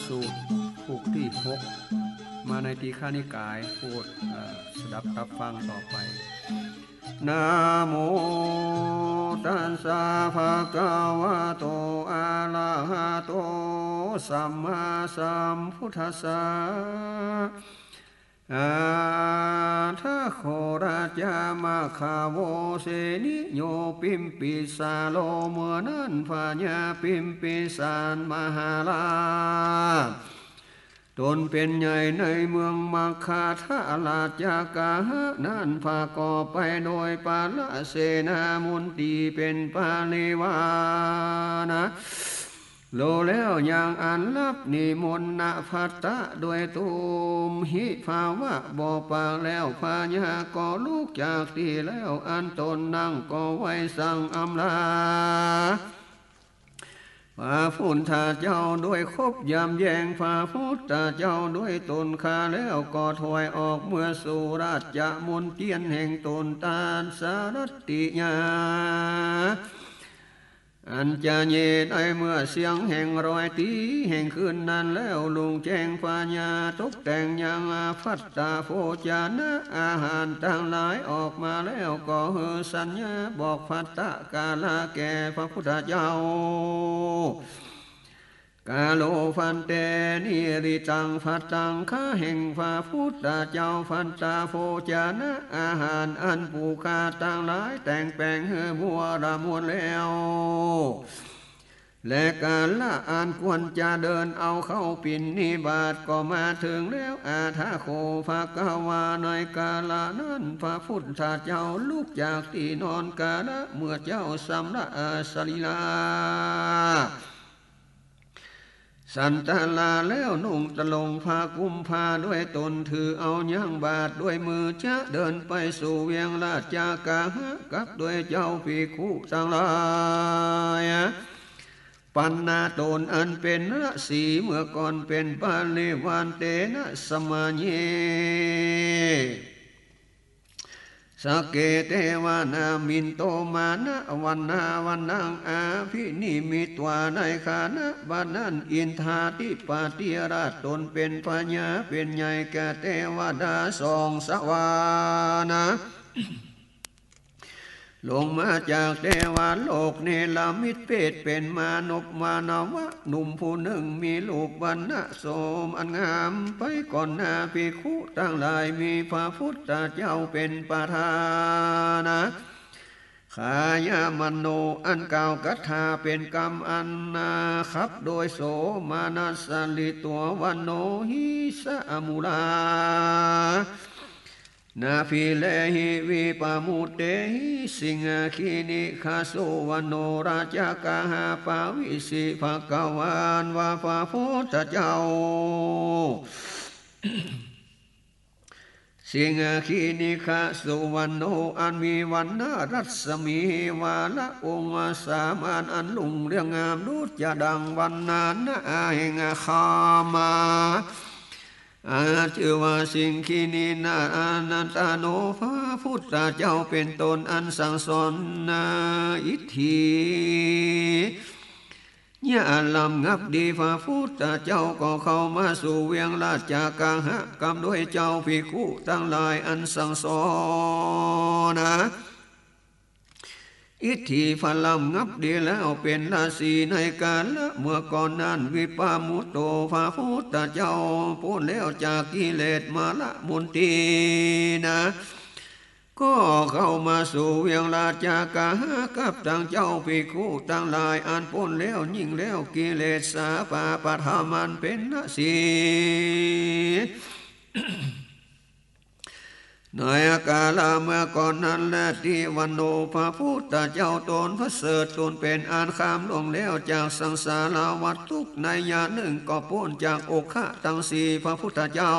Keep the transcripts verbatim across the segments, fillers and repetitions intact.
สูตรผูกตี้หก มาในทีฆนิกาย โปรด เอ่อ สดับตับฟังต่อไป นะโมตัสสะ ภะคะวะโต อะระหะโต สัมมาสัมพุทธัสสะ อะถะโข รัจจามัคคะ โวเสนิโย ปิมปิสาโร เมื่อนั้นพญาปิมปิสารมหาราช ตนเป๋นใหญ่ในเมืองมัคคะ ทราชกาหะนั้น ประกอบไปโดยปะละเสนามนตรีเป๋นปริวารนะ โลแล้วยังอันฮับนิมนต์นะภัตตะโดยตูมหิภาวะบ่ปากแล้ว พญาก็ลุกจากตี้แล้ว อันตนนั่งก็ไหว้สั่งอำลาพระพุทธเจ้าโดยคบย้ำแย้งพระพุทธเจ้าโดยตนข้าแล้ว ก็ถอยออกเมือสู่ราชมณเฑียรแห่งตน ตานสารัตติยา อันจะเยได้เมื่อเสี้ยงแห่งรอยตี๋แห่งคืนนั้นแล้ว ลุงแจ้งพญาตกแต่งยังภัตตะโภจนะอาหารตังหลายออกมาแล้ว ก็หื้อสัญญาบอกภัตตะกาละแก่พระพุทธเจ้า กาโลภันเต นิริตังภัตตัง ข้าแห่งพระพุทธเจ้า ภัตตะโภจนะอาหารอันผู้ข้าตังหลายแต่งแป๋งหื้อบัวระมวลแล้ว และกาละอันควรจะเดินเอาเข้าปิณฑบาตก็มาเถิงแล้ว อะถะโข ภะคะวา ในกาละนั้นพระพุทธเจ้าลุกจากตี้นอนกาละเมื่อเจ้าสำระสรีระ สันตลาแล้วนุ่งตะลงผ้ากุมผ้าโดยตน ถือเอายังบาตรโดยมือ จะเดินไปสู่เวียงราชกาหะกับโดยเจ้าภิกขุตังหลาย ปัณณะตนอันเป๋นฤๅษีเมื่อก่อนเป๋นปริวาร เตนะสะมะเย สักเก เตวะ นามินโต มานะวัณณา วัณณัง อะภินิมมิตวา ในขณะบัดนั้น อินทาธิปติราชตนเป๋นพญาเป๋นใหญ่แก่เตวดาสองสวรรค์นะ ลงมาจากเตวโลก เนรมิตเพศเป๋นมนุษย์มานวะหนุ่มผู้นึ่ง มีรูปวรรณะโสมอันงาม ไปก่อนหน้าภิกขุตังหลาย มีพระพุทธเจ้าเป๋นประธานะ ขายะมโน อันกล่าวกัตถาเป๋นกำอันนาขับโดยโสมนัสสะ ริตวะ วโนหิสะ อมูลา นาภีเลหิ วิปะมุตเตหิ สิงหะคินิคะ สุวรรณโณ ราชกาหะ ปะวิสิ ภะคะวันวะ พระพุทธเจ้า สิงหะคินิคะ สุวรรณโณ อันมีวรรณะรัศมี วาระองค์สามานอันรุ่งเรืองงาม ดุจจะดังวรรณะแห่งคาม อาจื้อว่าสิงหะคินินะ อนันตาโน พระพุทธเจ้าเป๋นต้นอันสั่งสอนนาอิทธิ ยะลำงับดี พระพุทธเจ้าก็เข้ามาสู่เวียงราชกาหะ กำด้วยเจ้าภิกขุตังหลายอันสั่งสอนนะ อิทธิพระลำงับดีแล้วเป๋นฤๅษีในกาละเมื่อก่อนนั้น วิปะมุตโต พระพุทธเจ้าป๊นแล้วจากกิเลสมลมนทินนะ ก็เข้ามาสู่เวียงราชกาหะกับตังเจ้าภิกขุตังหลายอันป๊นแล้วยิ่งแล้วกิเลสาปาปธรรมอันเป๋นฤๅษี ในกาละเมื่อก่อนนั้นแล ติวรรณโณ พระพุทธเจ้าตนประเสริฐตนเป๋นอันข้ามล่วงแล้วจากสังสารวัฏทุกข์ในยะนึ่งก็ป๊นจากโอฆะตังสี่ พระพุทธเจ้า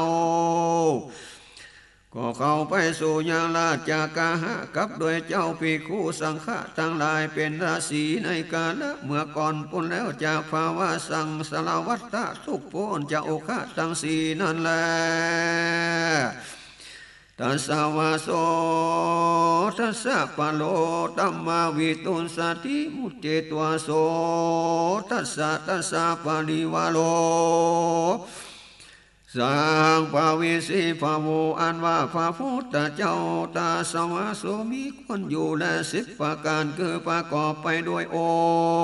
ก็เข้าไปสู่ยังราชกาหะกับด้วยเจ้าภิกขุสังฆะตังหลายเป๋นฤๅษีในกาละเมื่อก่อนป๊นแล้วจากภวะสังสารวัฏทุกข์ป๊นจากโอฆะตังสี่นั้นแล ตัสสะวาโส ตัสสะปะโร ธัมมาวิตุสสะติ มุจเจตวาโส ตัสสะ ตัสสะปะริวาโร สังปะเวสีภะโว อันว่าพระพุทธเจ้า ตรัสว่า โสมิ ควรอยู่แล สิบประก๋าน คือประกอบไปด้วยอ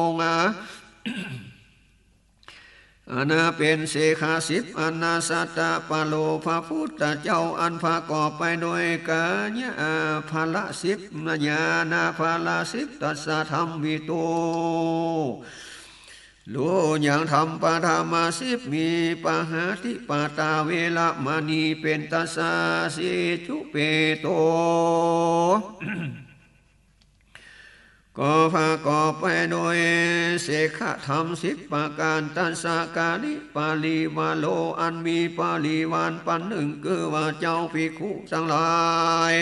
งค์ อันเป๋นเสขะสิบ อันนะ สัตตะปะโล พระพุทธเจ้า อันประกอบไปด้วยกายะพละสิบ ญาณะพละสิบ ตัสสะธัมมิโต ฮู้ยังธรรมปฐมสิบ มีปหาธิปาตา เวระมะณี เป๋นตัสสะ สีจุเปโต ก็ประกอบไปโดยเสขะธรรมสิบประก๋าน ตัสสะกาลิปริวาโร อันมีปริวารปันนึ่ง คือว่าเจ้าภิกขุตังหลาย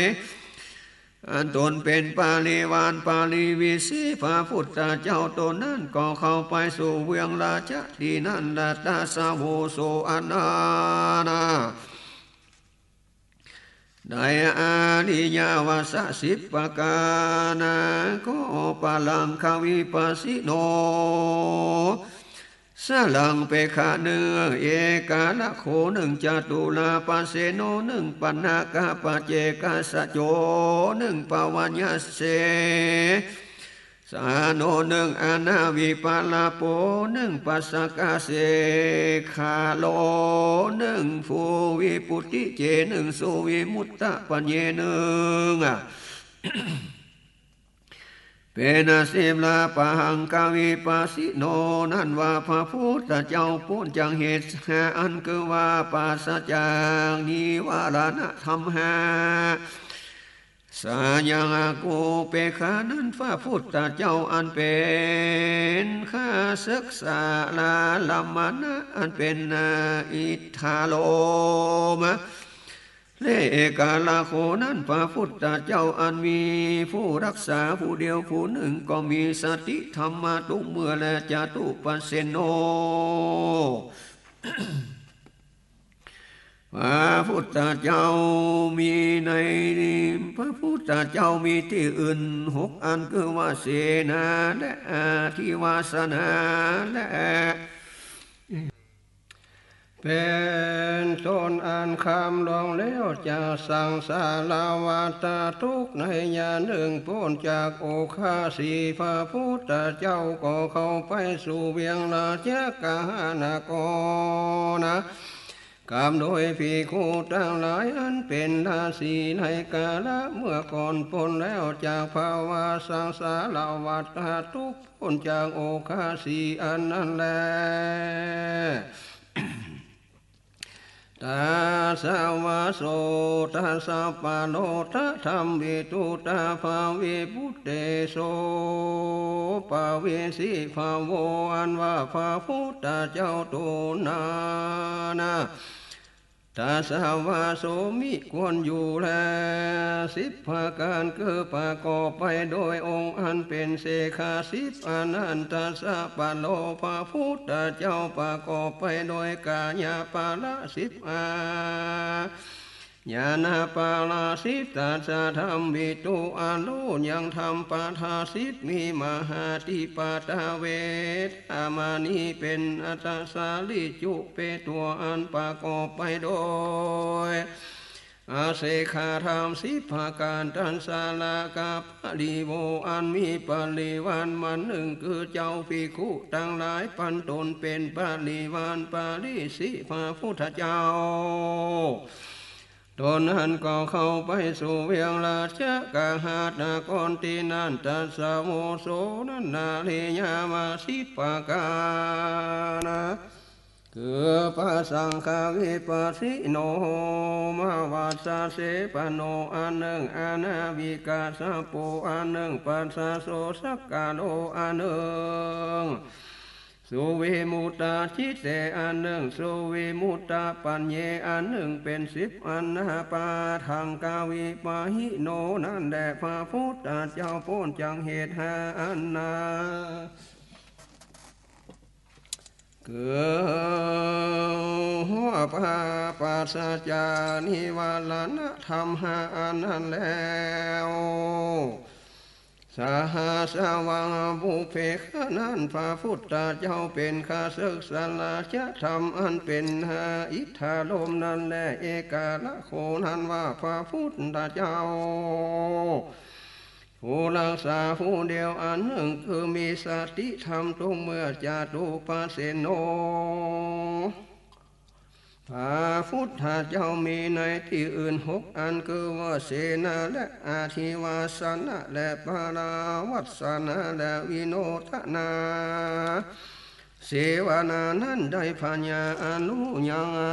อันตนเป๋นปริวารปริเวสีพระพุทธเจ้า ตนนั้นก็เข้าไปสู่เวียงราชะตี้นั้นแล ตัสสะโวโส อันนั้นนะ ในอริยวาสะสิบประก๋าน ก็ปะรังควิปัสสิโน สรังเปขะนึ่ง เอกาละโขนึ่ง จตุราปเสโนนึ่ง ปัณณกปัจเจกสัจโจนึ่ง ปวัญญเส สาโนนึ่ง อนาวิปาลาโปนึ่ง ปัสสกเสขะโลนึ่ง ภูวิปุตติเจนึ่ง สุวิมุตตปัญเญนึ่ง เป๋นสิบละ ปะหังควิปัสสิโน นั้นว่าพระพุทธเจ้าป๊นจากเหตุห้าอัน คือว่าปราศจากนิวรณธรรมห้า สายังอกุเปกขานั้น พระพุทธเจ้าอันเป๋นข้าศึก สาราลมณะอันเป๋นอิทธารม และเอกาละโขนั้น พระพุทธเจ้าอันมีผู้ฮักษาผู้เดียวผู้นึ่ง ก็มีสติธรรมะตุ๊กเมื่อแล จตุปัสเสโน พระพุทธเจ้ามีใน พระพุทธเจ้ามีตี้อื่นหกอัน คือว่าเสนา และอธิวาสนา และ เป๋นต้นอันคำลวงแล้วจากสังสารวัฏฏะตุ๊กข์ในยะนึ่งป๊นจากโอฆะสี พระพุทธเจ้าก็เข้าไปสู่เวียงราชกหานครนะ กำโดยภิกขุตังหลายอันเป๋นราศีในกาละเมื่อก่อน ป๊นแล้วจากภวสังสารวัฏฏะตุ๊กข์ ป๊นจากโอฆะสีอันนั้นแล ตัสสะวะโส ตัสสะปะโล ทะธัมมิตุ ทะภะวิปุตเต โส ปะเวสีภะโว อันว่าพระพุทธเจ้าตนนั้นนะ ตัสสะวะโสมิ ควรอยู่แล สิบประก๋าน คือประกอบไปโดยองค์อันเป๋นเสขะสิบอันนั้น ตัสสะปะโล พระพุทธเจ้าประกอบไปโดยกายะพละสิบอา ญาณะพละสิบ ตัสสะธัมมิตุ อันฮู้ยังธรรมปฐมสิบ มีมหาธิปาตา เวระมะณี เป๋นอัตถสาลีจุเปโต อันประกอบไปโดย อเสขะธรรมสิบประก๋าน ตัสสะละกะปะริโว อันมีปริวารหมู่นึ่ง คือเจ้าภิกขุตังหลาย ปันตนเป๋นปริวารปริเวสีพระพุทธเจ้า ตนนั้นก็เข้าไปสู่เวียงราชกหานครตี้นั้น ตัสสะโวโส นั้นอริยมรรคสิบประก๋าน คือปะสังฆวิปัสสิโน มวัสสะเสปโน อันนึ่ง อนาวิกัสสะโป อันนึ่ง ปัสสะโสสักกะโร อันนึ่ง สุวิมุตตะจิตเต อันนึ่ง สุวิมุตตะปัญเญ อันนึ่ง เป๋นสิบอันนะ ปะทังควิปะหิโน นั้นแล พระพุทธเจ้าป๊นจากเหตุห้าอันนะ คือว่าปราศจากนิวรณธรรมห้าอันนั้นแล้ว สหัสสวัง บุพเพ ครั้งนั้นพระพุทธเจ้าเป๋นข้าศึกสลาจะธรรมอันเป๋นอิทธารมณ์นั้นแล เอการะโขนั้นว่าพระพุทธเจ้า ผู้รักษาผู้เดียวอันนึ่ง คือมีสติธรรมทุกเมื่อ จตุปเสโน พระพุทธเจ้ามีในตี้อื่นหกอัน คือว่าเสนาและอธิวาสนะและปราวัสสนะและวิโนทนา เสวนานั้นได้ผญาอันฮู้ยังอั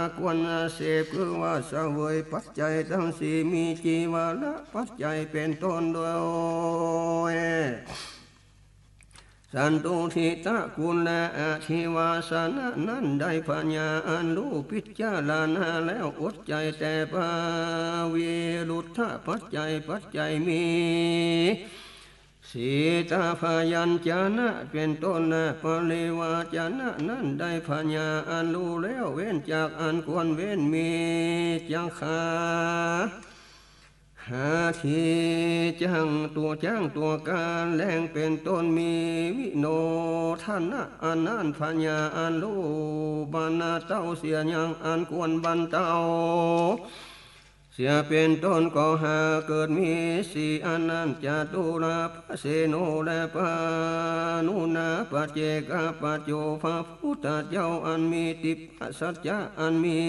นควรเสพ คือว่าเสวยปัจจัยตังสี่ มีจีวรปัจจัยเป๋นต้น โดยสันตุทิฏฐกุลและอธิวาสนะนั้นได้ผญาอันฮู้พิจารณาแล้วอดใจ แต่ปวิรุทธปัจจัย ปัจจัยมี สีตพยัญชนะเป๋นต้น และปริวาจนะนั้นได้ผญาอันฮู้แล้วเว้นจากอันควรเว้น มีจักขา หาตี้จ้างตั๋ว จ้างตั๋วก๋านแลงเป๋นต้น มีวิโนทนะอันนั้นผญาอันฮู้บรรเตาเสียยังอันควรบรรเตา เสียเป๋นต้น ก็หากเกิดมีสี่อันนั้น จตุรปเสโน และปานุนาปเจกปัจโจ พระพุทธเจ้าอันมีทิพพสัจจะอันมี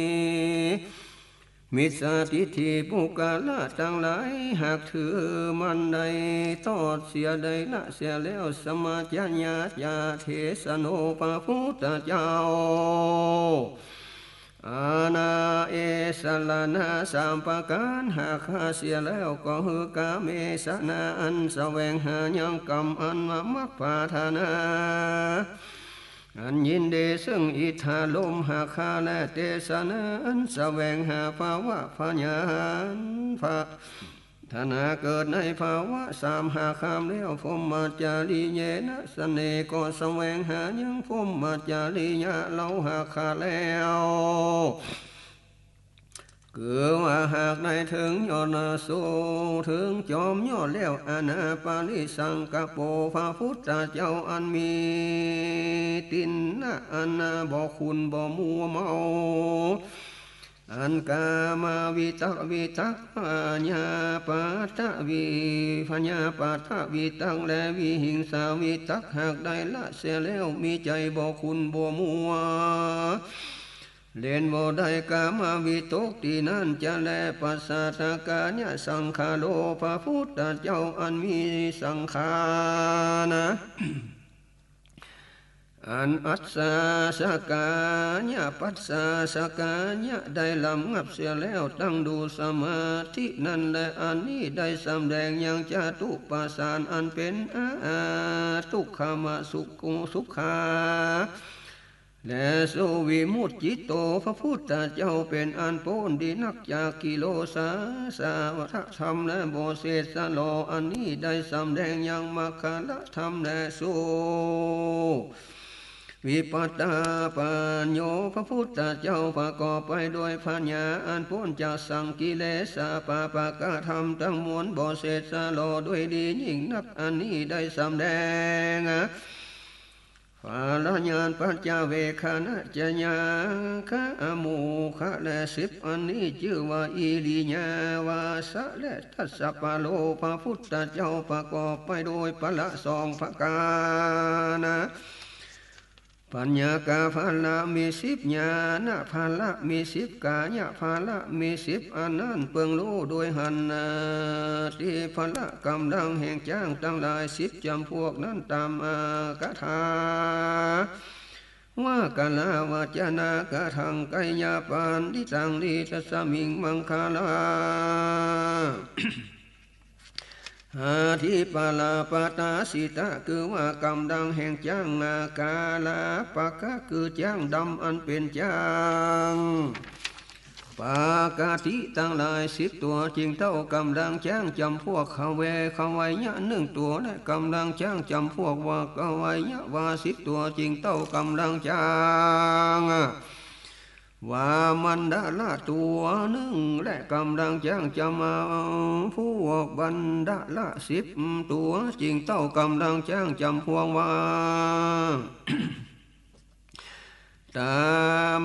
มิจฉาทิฏฐิปุคคละตังหลายหากถือมั่นได้ตอดเสียได้ละเสียแล้ว สมัจฉยาจะเทสโน พระพุทธเจ้า อนาเอสรณาสามประก๋านหากฆ่าเสียแล้ว ก็หื้อกาเมสนาอันแสวงหายัง กำอันมามรรคปรารถนา อันยินดีซึ่งอิทธารมณ์หากฆ่า และเตสนาอันแสวงหาภวะผญาณ ปรารถนาเกิดในภวะสามหากข้ามแล้ว พรหมจริเยนะสเน ก็แสวงหายังพรหมจริยะเล่าหากฆ่าแล้ว คือว่าหากได้เถิงยอดสูงเถิงจอมยอดแล้ว อนาปริสังกปโป พระพุทธเจ้าอันมีทิฏฐินะอันบ่ขุ่นบ่มัวเมา อันกามาวิตกวิตก พยาปาทวิ พยาปาทวิตก และวิหิงสาวิตก หากได้ละเสียแล้ว มีใจ๋บ่ขุ่นบ่มัว เล่นบ่ได้กามาวิตกตี้นั้นจะแล ปัสสะทะกายะสังขาโร พระพุทธเจ้าอันมีสังขารนะ อันอัสสะสะกายะปัสสะสะกายะได้ลำงับเสียแล้ว ตั้งดูสมาธินั้นแล อันนี้ได้สำแดงยังจตุปัฏฐานอันเป๋นอทุกขมสุข สุขา และสุวิมุตติโต พระพุทธเจ้าเป๋นอันป๊นดีนักจากกิเลสาสวะธรรมและบ่เสสสะหลอ อันนี้ได้สำแดงยังมรรคละธรรมและสุวิปัตตปัญโญ พระพุทธเจ้าประกอบไปโดยผญาอันป๊นจากสังกิเลสาปาปะกะธรรมตังมวลบ่เสสสะหลอ ด้วยดียิ่งนัก อันนี้ได้สำแดง ผลญาณปัจจเวกขณะจะยังคะอโมคะ และสิบอันนี้จื้อว่าอิริยาบถะและทัสสะปะโล พระพุทธเจ้าประกอบไปโดยผละสองประก๋านนะ ปัญญากะผละมีสิบ ญาณผละมีสิบ กายผละมีสิบ อันนั้นเปิงฮู้โดยหันนา ตี้ผละก๋ำลังแห่งจ๊างตังหลายสิบจ๋ำพวกนั้นต๋ามอัตถกถา ว่า กาละวัจจนะกะถัง ไกยะปัณฑิตัง ทิฏฐัสมิง มังคะลา อธิปะละปะตาสิตะ คือว่าก๋ำลังแห่งจ๊าง อาคาละปะกะ คือจ๊างดำอันเป๋นจ๊าง ปกติตังหลายสิบตั๋ว จึงเต้าก๋ำลังจ๊างจ๋ำพวกขะเว ขะไวยะนึ่งตั๋ว และก๋ำลังจ๊างจ๋ำพวกวะกะไวยะวาสิบตั๋ว จึงเต้าก๋ำลังจ๊าง ว่ามัณฑละตั๋วนึ่ง และก่ำลังจ๊างจ๋ำพวกบัณฑละสิบตั๋ว จึงเต้าก่ำลังจ๊างจ๋ำพวกว่า ต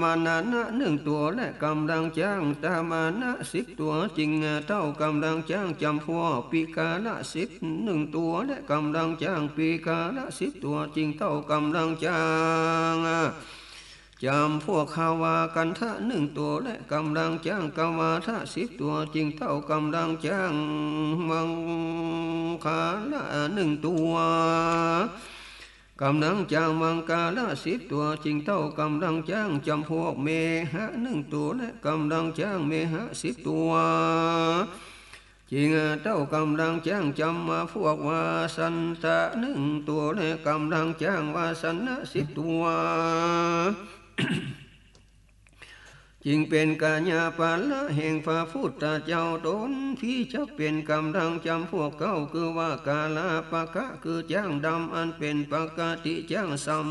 มานะนึ่งตั๋ว และก่ำลังจ๊างตมานะสิบตั๋ว จึงเต้าก่ำลังจ๊างจ๋ำพวกปิกาละสิบนึ่งตั๋ว และก่ำลังจ๊างปิกาละสิบตั๋ว จึงเต้าก่ำลังจ๊าง จ๋ำพวกขวากันทะนึ่งตั๋ว และก่ำลังจ๊างขวาทะสิบตั๋ว จึงเต้าก่ำลังจ๊างมังคละนึ่งตั๋ว ก่ำลังจ๊างมังคละสิบตั๋ว จึงเต้าก่ำลังจ๊างจ๋ำพวกเมหะนึ่งตั๋ว และก่ำลังจ๊างเมหะสิบตั๋ว จึงเต้าก่ำลังจ๊างจ๋ำมาพวกวาสันตะนึ่งตั๋ว และก่ำลังจ๊างวาสันตะสิบตั๋ว จึงเป๋นกายาปาละแห่งพระพุทธเจ้า ตนผีจักเป๋นก่ำลังจ๋ำพวกเก๊า คือว่ากาลาปะกะ คือจ๊างดำอันเป๋นปกติ จ๊างสัม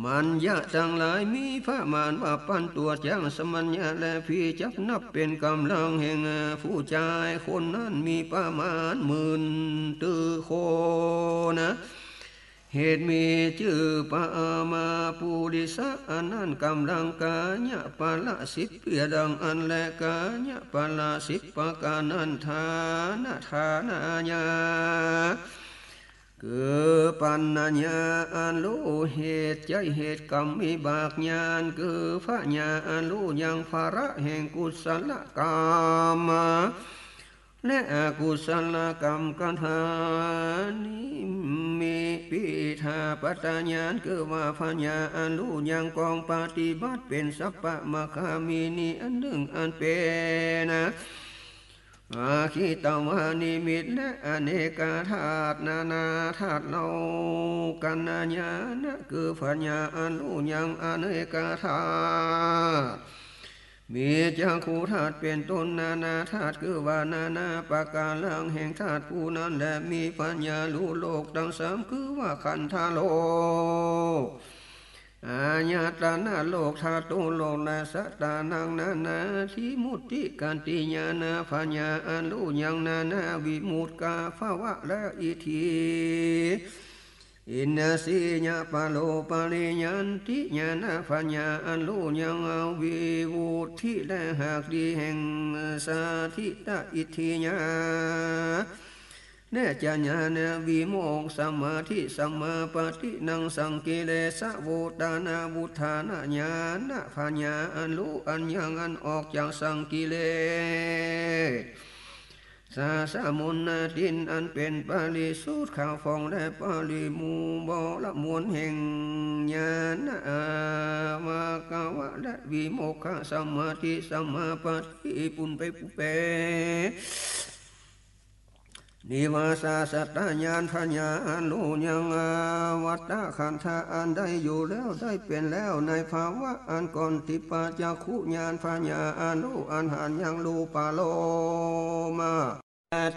มัญญะตังหลายมีประมาณว่าปันตั๋วจ๊างสัมมัญญะ และผีจักนับเป๋นก่ำลังแห่งผู้จายคนนั้นมีประมาณหมื่นตื้อคนนะ เหตุมีจื้อปะมาปุริสะ อันนั้นก่ำลังกายะปาละสิบเปียดังอั้น และกายะปาละสิบประก๋านนั้น ฐานะ ฐานะญา คือปัญญาอันฮู้เหตุใจ๊เหตุกรรมวิบากญาณ คือปัญญาอันฮู้ยังผละแห่งกุศลกรรม และอกุศลกรรมกถา นิมิตปิฏฐาปัตตญาณ คือว่าปัญญาอันฮู้ยังกองปฏิบัติเป๋นสัพพะมคคามินีอันนึ่งอันเป๋น อาคิตวานิมิต และอเนกาธาตุนานาธาตุเหล่ากั๋น ญาณะ คือปัญญาอันฮู้ยังอเนกาธาตุ มีจักขุธาตุเป๋นต้น นานาธาตุคือว่านานาประก๋ารังแห่งธาตุผู้นั้น และมีปัญญาฮู้โลกตังสาม คือว่าขันธะโลก อายตนะโลก ธาตุโลก และสัตตานังนานาทิมุตติ ขันติญาณปัญญาอันฮู้ยังนานาวิมุตติภาวะและอิทธิ อินทรียปโรปริยันติญาณปัญญาอันฮู้ยังวิมุตติและหากดีแห่งสาธิตอิทธิญาณ และจะญาณวิโมกขสมาธิสมาปาทินังสังกิเลสะโวตานาวุธานะญาณปัญญาอันฮู้อันยังอันออกจากสังกิเลส สาสมุนนาทินอันเป๋นปริสุทธิ์ขาวผ่องและปริมูลบริบูรณ์แห่งญาณอาสวะและวิโมกขสมาธิสมาปาทิปุนไปปุเป นิวาสาสัตตญาณปัญญาอันฮู้ยังอวัตตะขันธะอันได้อยู่แล้วได้เป๋นแล้วในภาวะอันก่อน ทิพพจักขุญาณปัญญาอันฮู้อันหันยังรูปารมณ์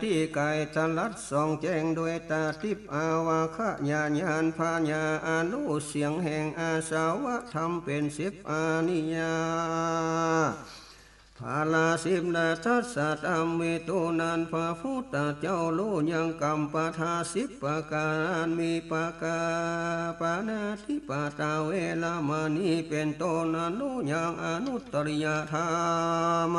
ที่ไกลสลัดส่องแจ้งด้วยตาทิพย์ อาวาคะญาณญาณปัญญาอันฮู้เสียงแห่งอาสวะธรรมเป๋นสิบอริยะ พระสิบและทัศธรรมมีต้นนั้น พระพุทธเจ้าฮู้ยังกรรมปทาสิบประก๋าน มีปกาปาณาติปาตาเวรมณีเป๋นต้นนั้น ฮู้ยังอนุตตริยธรรม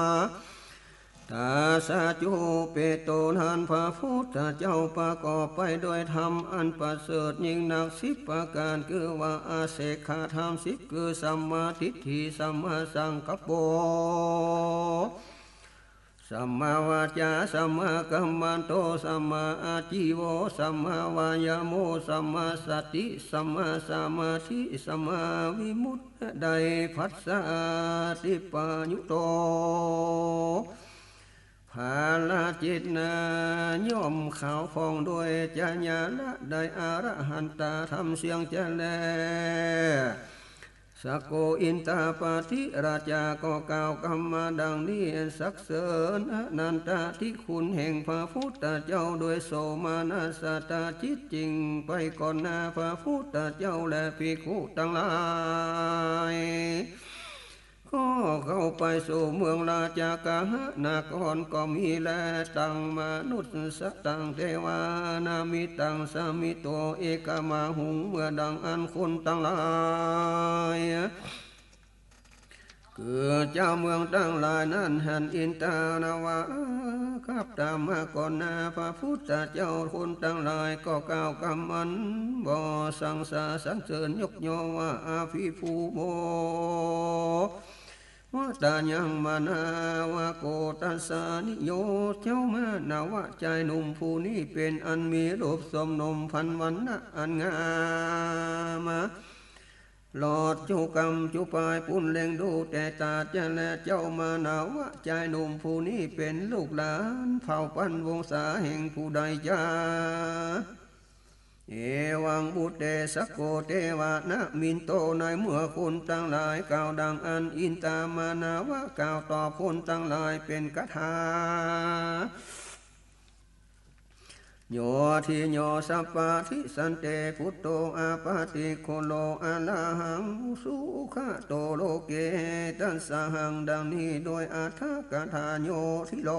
ตาสะจุเปโตนั้น พระพุทธเจ้าประกอบไปด้วยธรรมอันประเสริฐยิ่งนักสิบประก๋าน คือว่าอาเสขธรรมสิบ คือสัมมาทิฏฐิ สัมมาสังกัปโป สัมมาวาจา สัมมากัมมันโต สัมมาอาชีวะ สัมมาวายาโม สัมมาสติ สัมมาสมาธิ สัมมาวิมุตติ ได้ปัสสาทิปยุตโต พระจิตนาย่อมขาวผ่องด้วยจญาละ ได้อรหันตธรรมเสียงแจ้งแล้ว สกโกอินทปาธิราชาก็กล่าวกำมาดังนี้ สรรเสริญอนันตทิคุณแห่งพระพุทธเจ้า ด้วยโสมนัสสตาจิตจริงไปก่อนหน้าพระพุทธเจ้าและภิกขุตังหลาย ไปสู่เมืองราชคฤหนครก็มีแล ตังมนุสสะตังเตวานามิตังสมิโต เอกมาหุง เมื่อดังอั้นคนตังหลาย คือเจ้าเมืองตังหลายนั้นหันอินทานวะขับตามมาก่อนหน้าพระพุทธเจ้า คนตังหลายก็กล่าวกำอันบ่สังสาสรรเสริญยกย่องว่า อภิภูโม วะตายังมานาวะโกตัสสานิโย เจ้ามานาวะจายหนุ่มผู้นี้เป๋นอันมีรูปสมนมพันวรรณะอันงามหลอดจุกำจุปายปุ้นเล็งดูแต่ตาจะแล เจ้ามานาวะจายหนุ่มผู้นี้เป๋นลูกหลานเผ่าปัณณวงศาแห่งผู้ใดจา เอวังพุทเทสะโกเตวะนะมินโต ในเมื่อคนตังหลายกล่าวดังอั้น อินทามานาวะกล่าวตอบคนตังหลายเป๋นคาถา โยทิโยสัพพะทิสันเต พุทโธอะปาติกขุโล อะระหังสุขะโตโลเก ตัสสะหัง ดังนี้โดยอรรถคาถา โยทิโล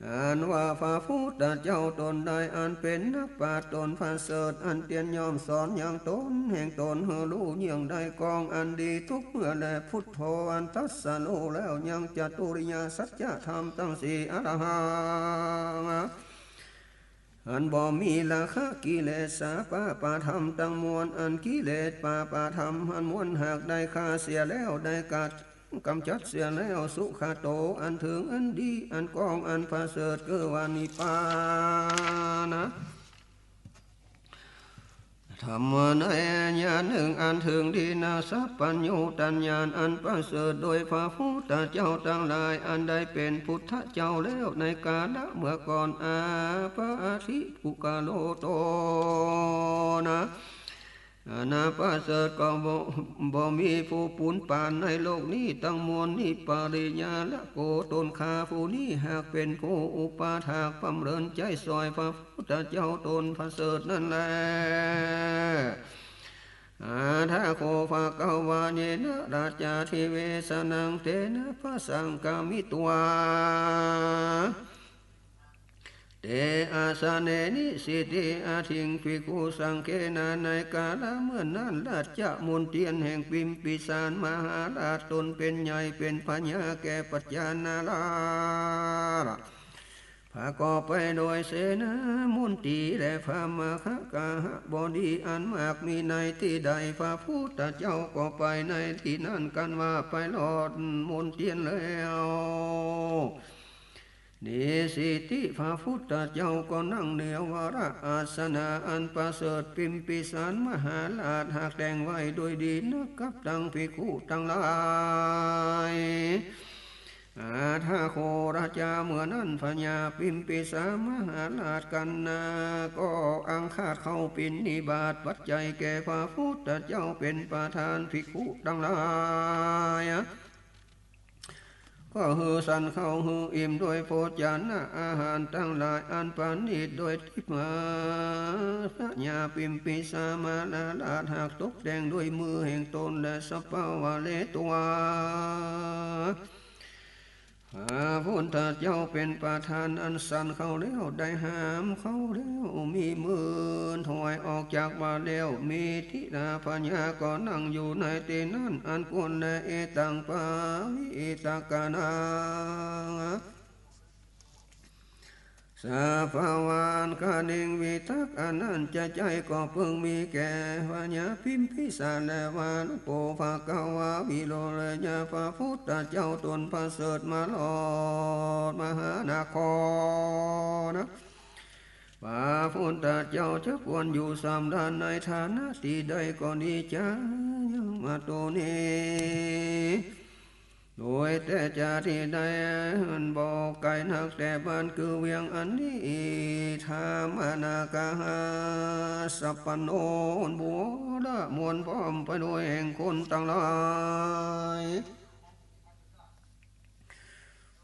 อันว่าพระพุทธเจ้าตนใดอันเป๋นนักปราชญ์ต๋นประเสริฐ อันเตียนย่อมสอนยังต๋นแห่งต๋นหื้อฮู้เยื่องได้กองอันดีทุกเมื่อแล พุทโธ อันตรัสฮู้แล้วยังจตุริยสัจจะธรรมตังสี่ อะระหัง อันบ่มีราคะ กิเลสาปาปะธรรมตังมวล อันกิเลสปาปะธรรมอันมวลหากได้ฆ่าเสียแล้ว ได้กัด ก๋ำจัดเสียแล้ว สุขะโต อันเถิงอันดี อันกองอันประเสริฐ คือว่านิพพานะธรรมะในญาณหนึ่งอันเถิงดีนะ สัพพัญญูตัญญาณอันประเสริฐ โดยพระพุทธเจ้าตังหลาย อันได้เป๋นพุทธเจ้าแล้วในกาละเมื่อก่อน อาปาธิปุคคโลโตนะ อันประเสริฐก็บ่ บ่มีผู้ปูนปานในโลกนี้ตังมวลนี้ ปริญญาละโก ตนข้าผู้นี้หากเป๋นผู้อุปถากบำเริญใจ๊ซอยพระพุทธเจ้าต๋นประเสริฐนั้นแล อะถะโข ภะคะวะ เยนะ ราชาธิเวสะนัง เตนะ ภะสังฆะมิตวา เต อาสะเน นิสสิติ อะทิง ภิกขุ สังเฆนะ ในกาละเมื่อนั้น ราชมนเตียนแห่งพิมพิสารมหาราช ตนเป๋นใหญ่เป๋นพญาแก่ปัจจานาราช พระก็ไปโดยเสนามนตรีและพระมหกหบดีอันมากมีในตี้ใด พระพุทธเจ้าก็ไปในตี้นั้น กันว่าไปฮอดมนเตียนแล้ว นิสสิติ พระพุทธเจ้าก็นั่งเหนือวรอาสนะอันประเสริฐ พิมพิสารมหาราชหากแต่งไว้โดยดีนัก กับตังภิกขุตังหลาย อะถะโข ราชา เมื่อนั้นพญาพิมพิสารมหาราชกัณณาก็อังคาสเข้าปิณฑบาตปัจจัยแก่พระพุทธเจ้าเป๋นประธาน ภิกขุตังหลาย ก็หื้อฉันเข้าหื้ออิ่มโดยโภชนะอาหารตังหลายอันประณีตโดยทิพย์ พญาพิมพิสารมหาราชหากตกแต่งโดยมือแห่งตน และสัพพะวะเรตวา พระพุทธเจ้าเป๋นประธานอันฉันเข้าแล้ว ได้หามเข้าแล้ว มีมือถอยออกจากบาตรแล้ว มีธิดาพญาก็นั่งอยู่ในตี้นั้นอันควรแล เอตัง ปาวิตกานัง สัพพะวา อันคานิง วิตกอันนั้นจะใจ้ก็เพิ่งมีแก่พญาพิมพิสารแล วารุโก ภะคะวา วิโรจนะ พระพุทธเจ้าต๋นประเสริฐมาฮอดมหานครนะ พระพุทธเจ้าจะควรอยู่สำราญในฐานะตี้ใดก็ดีจายังมาโตเน โดยแต๊จะตี้ใด อันบ่ไก๋นักแต่บ้านคือเวียงอันนี้ ธรรมนากาหาสัพพันโน บัวละมวลพร้อมไปโดยแห่งคนตังหลาย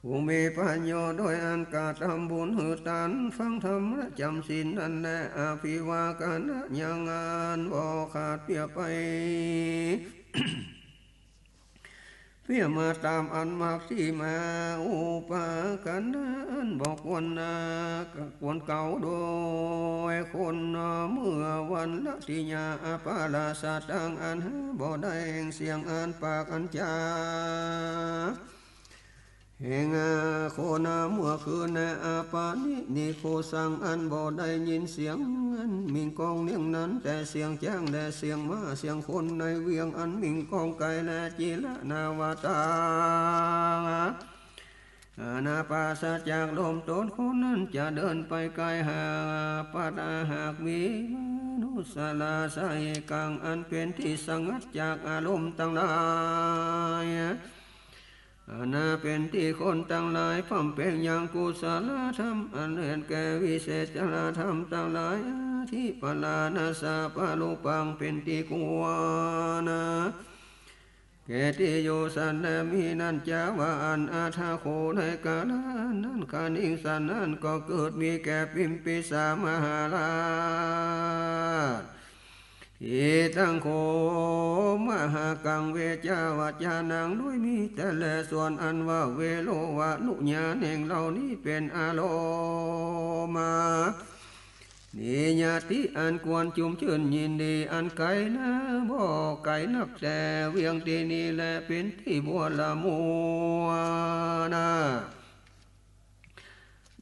ผู้มีประโยชน์โดยอันกระทำบุญหื้อตานฟังธรรมและจ๋ำศีลนั้นแล อภิวาทะนะยังอันบ่ขาดเปี้ยไป ปี้ยมาต๋ามอันมากตี้มา อุปากันนั้นบ่ควรนา ควรเก่าโดยคน เมื่อวันละติยา อปราสตัง อันหาบ่ได้แห่งเสียงอันปากอันจา แห่งคนเมื่อคืน อปะนิ นิโคสัง อันบ่ได้ยินเสียงอันมิ่งก้องเนียงนั้น แต่เสียงจ๊างและเสียงม้าเสียงคนในเวียงอันมิ่งก้องไกล และจิระนาวาตา อันปราศจากลมตนคนนั้นจะเดินไปไกล หากปัดหากมีมนุสลาสาหิกัง อันเป๋นตี้สงัดจากอารมณ์ตังหลาย อันเป๋นตี้คนตังหลาย พร่ำเพ็งยังกุศลธรรม อันเลิศแก่วิเศษณธรรมตังหลาย อธิปราณสะปะรูปัง เป๋นตี้ควร แก่ตี้อยู่สันและมีนั้น จาวาอัน อัฏฐโข ในกาละนั้น คณิงสันนั้นก็เกิดมีแก่ปิมปิสารมหาราช อิทังโข มหากัง เวจาวจานัง ด้วยมีแต่แล ส่วนอันว่าเวโรวานุญาณแห่งเหล่านี้เป๋นอารมณ์ นิยติอันควรจุ่มจื้นยินดี อันไกลนาบ่ไกลนัก แต่เวียงตี้นี้แล เป๋นตี้บัวละมัวนา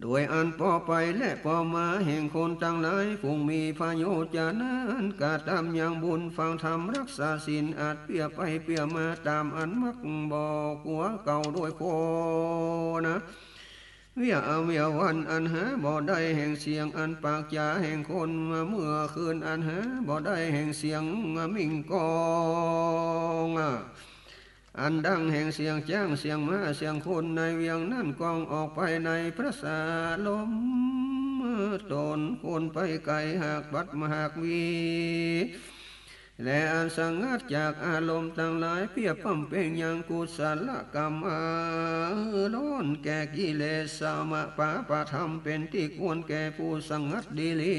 โดยอันปอไปและปอมาแห่งคนตังหลาย ผู้มีพโยจนะอันกระตำยังบุญฟังธรรมรักษาศีล อันเปียไปเปียมาต๋ามอันมักบ่กั๋วเก่าโดยคนนะ เวียเวียวันอันหาบ่ได้แห่งเสียงอันปากจ๋าแห่งคน เมื่อคืนอันหาบ่ได้แห่งเสียงมิ่งก้อง อันดังแห่งเสียงจ๊างเสียงม้าเสียงคนในเวียงนั้นก้องออกไปในพระสาลม ตนคนไปไกลหากปัดหากวี และอันสงัดจากอารมณ์ตังหลาย เปียบพร่ำเพ็งยังกุศลกรรม อันล้นแก่กิเลสมะปาปธรรม เป๋นตี้ควรแก่ผู้สงัดดีหลี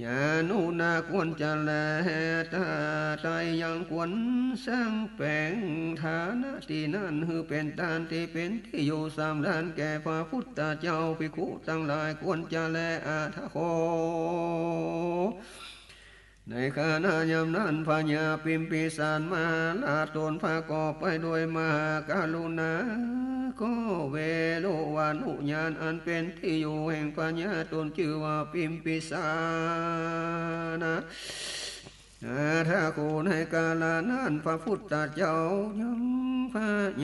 ญาณุนาควรจะแล ตาไตยังควรสร้างแป๋งฐานะตี้นั้น หื้อเป๋นตานตี้เป๋นตี้อยู่สำราญแก่พระพุทธเจ้า ภิกขุตังหลายควรจะแล อัฏฐโข ในขณะยามนั้น พญาปิมปิสารมหาราชตนประกอบไปด้วยมหากรุณา ก็เวโรวานุญาณอันเป๋นตี้อยู่แห่งพญาตนจื้อว่าปิมปิสารนะ อัฏฐโข ในกาละนั้น พระพุทธเจ้ายังพ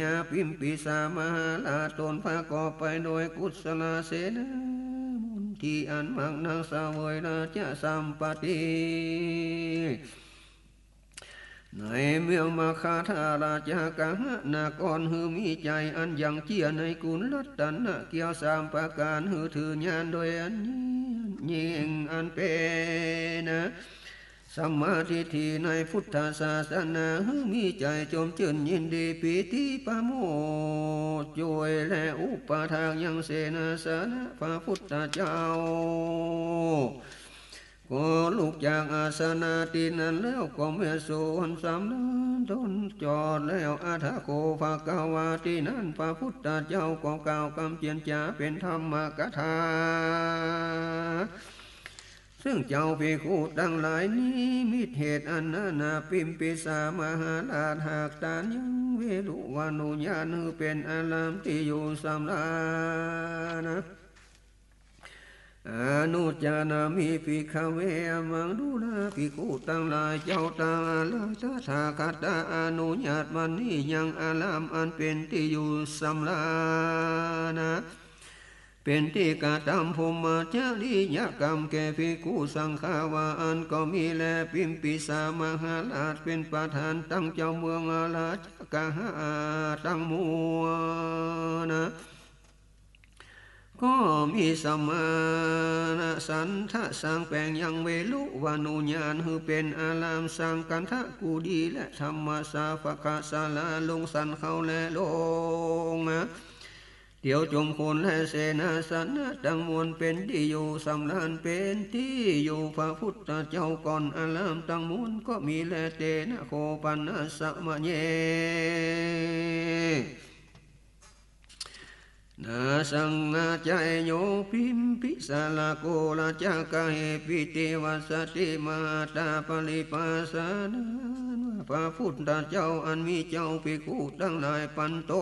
ญาปิมปิสารมหาราชตนประกอบไปด้วยกุศลเสนามนตี้อันมากนัก เสวยราชสัมปัตติ ในเมืองมคธราชคฤหนคร หื้อมีใจ๋อันหยั่งเจียในคุณรัตนะเกี้ยวสามประก๋าน หื้อถือญาณโดยอันยิ่งอันเป๋นนะ สัมมาทิฏฐิในพุทธศาสนา หื้อมีใจ๋จมจื้นยินดีปีติประโมทย์ จ้วยและอุปถากยังเสนาสนะพระพุทธเจ้า ก็ลุกจากอาสนะตี้นั้นแล้ว ก็เมียสวนสำราญตนจอดแล้ว อัฏฐโข ภควา ตี้นั้นพระพุทธเจ้าก็กล่าวกำเจียนจ๋าเป๋นธรรมกถา ซึ่งเจ้าภิกขุตังหลายนิมิตเหตุอันนั้นนะ ปิมปิสารมหาราชหากตานยังเวรุวานุญาณ หื้อเป๋นอารามตี้อยู่สำราญนะ อนุจจานามิ ภิกขเว อมัง ดูราภิกขุตังหลาย เจ้าตถาคตะอนุญาตบัดนี้ยังอารามอันเป๋นตี้อยู่สำราญนะ เป๋นตี้กระตำพรหมจริยกรรมแก่ภิกขุสังฆา ว่าอั้นก็มีแล ปิมปิสารมหาราชเป๋นประธานตั้งเจ้าเมืองราชคฤหะตังมวลนะ ก็มีสมณะสันทะสร้างแป๋งยังเวรุวานุญาณ หื้อเป๋นอาราม สร้างคันธกุฏีและธรรมสาวักขศาลา ลงสันเขาและลงนะ เตียวจมคนและเสนาสนะตังมวล เป๋นตี้อยู่สำราญเป๋นตี้อยู่พระพุทธเจ้าก่อน อารามตังมวลก็มีแล เตนะโขปนัสสะมะเย นาสังอาจายโย พิมพิสารโก ราชกะเหปิติวัสสะติ มหาตาปริภาสา นั้นว่าพระพุทธเจ้าอันมีเจ้าภิกขุตังหลายปันโต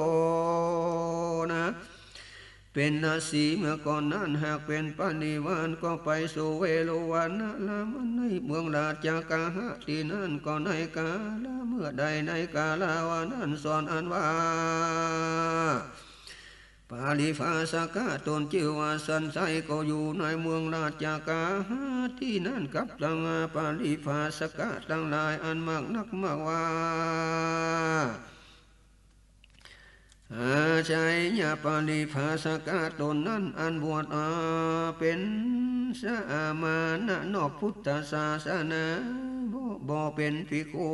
นะ เป๋นราศีเมื่อก่อนนั้น หากเป๋นปริวารก็ไปสู่เวฬุวันนารามในเมืองราชกะหะ ตี้นั้นก็ในกาละเมื่อใด ในกาละวาระนั้น ส่วนอันว่า ปริภาสกะต๋นจื้อว่าสัญชัย ก็อยู่ในเมืองราชกะหะ ตี้นั้นกับตังปริภาสกะตังหลายอันมากนักมากว่า อาชายะปริภาสกะต๋นนั้นอันบวช อ่า เป๋นสมณะนอกพุทธศาสนา บ่ บ่เป๋นภิกขุ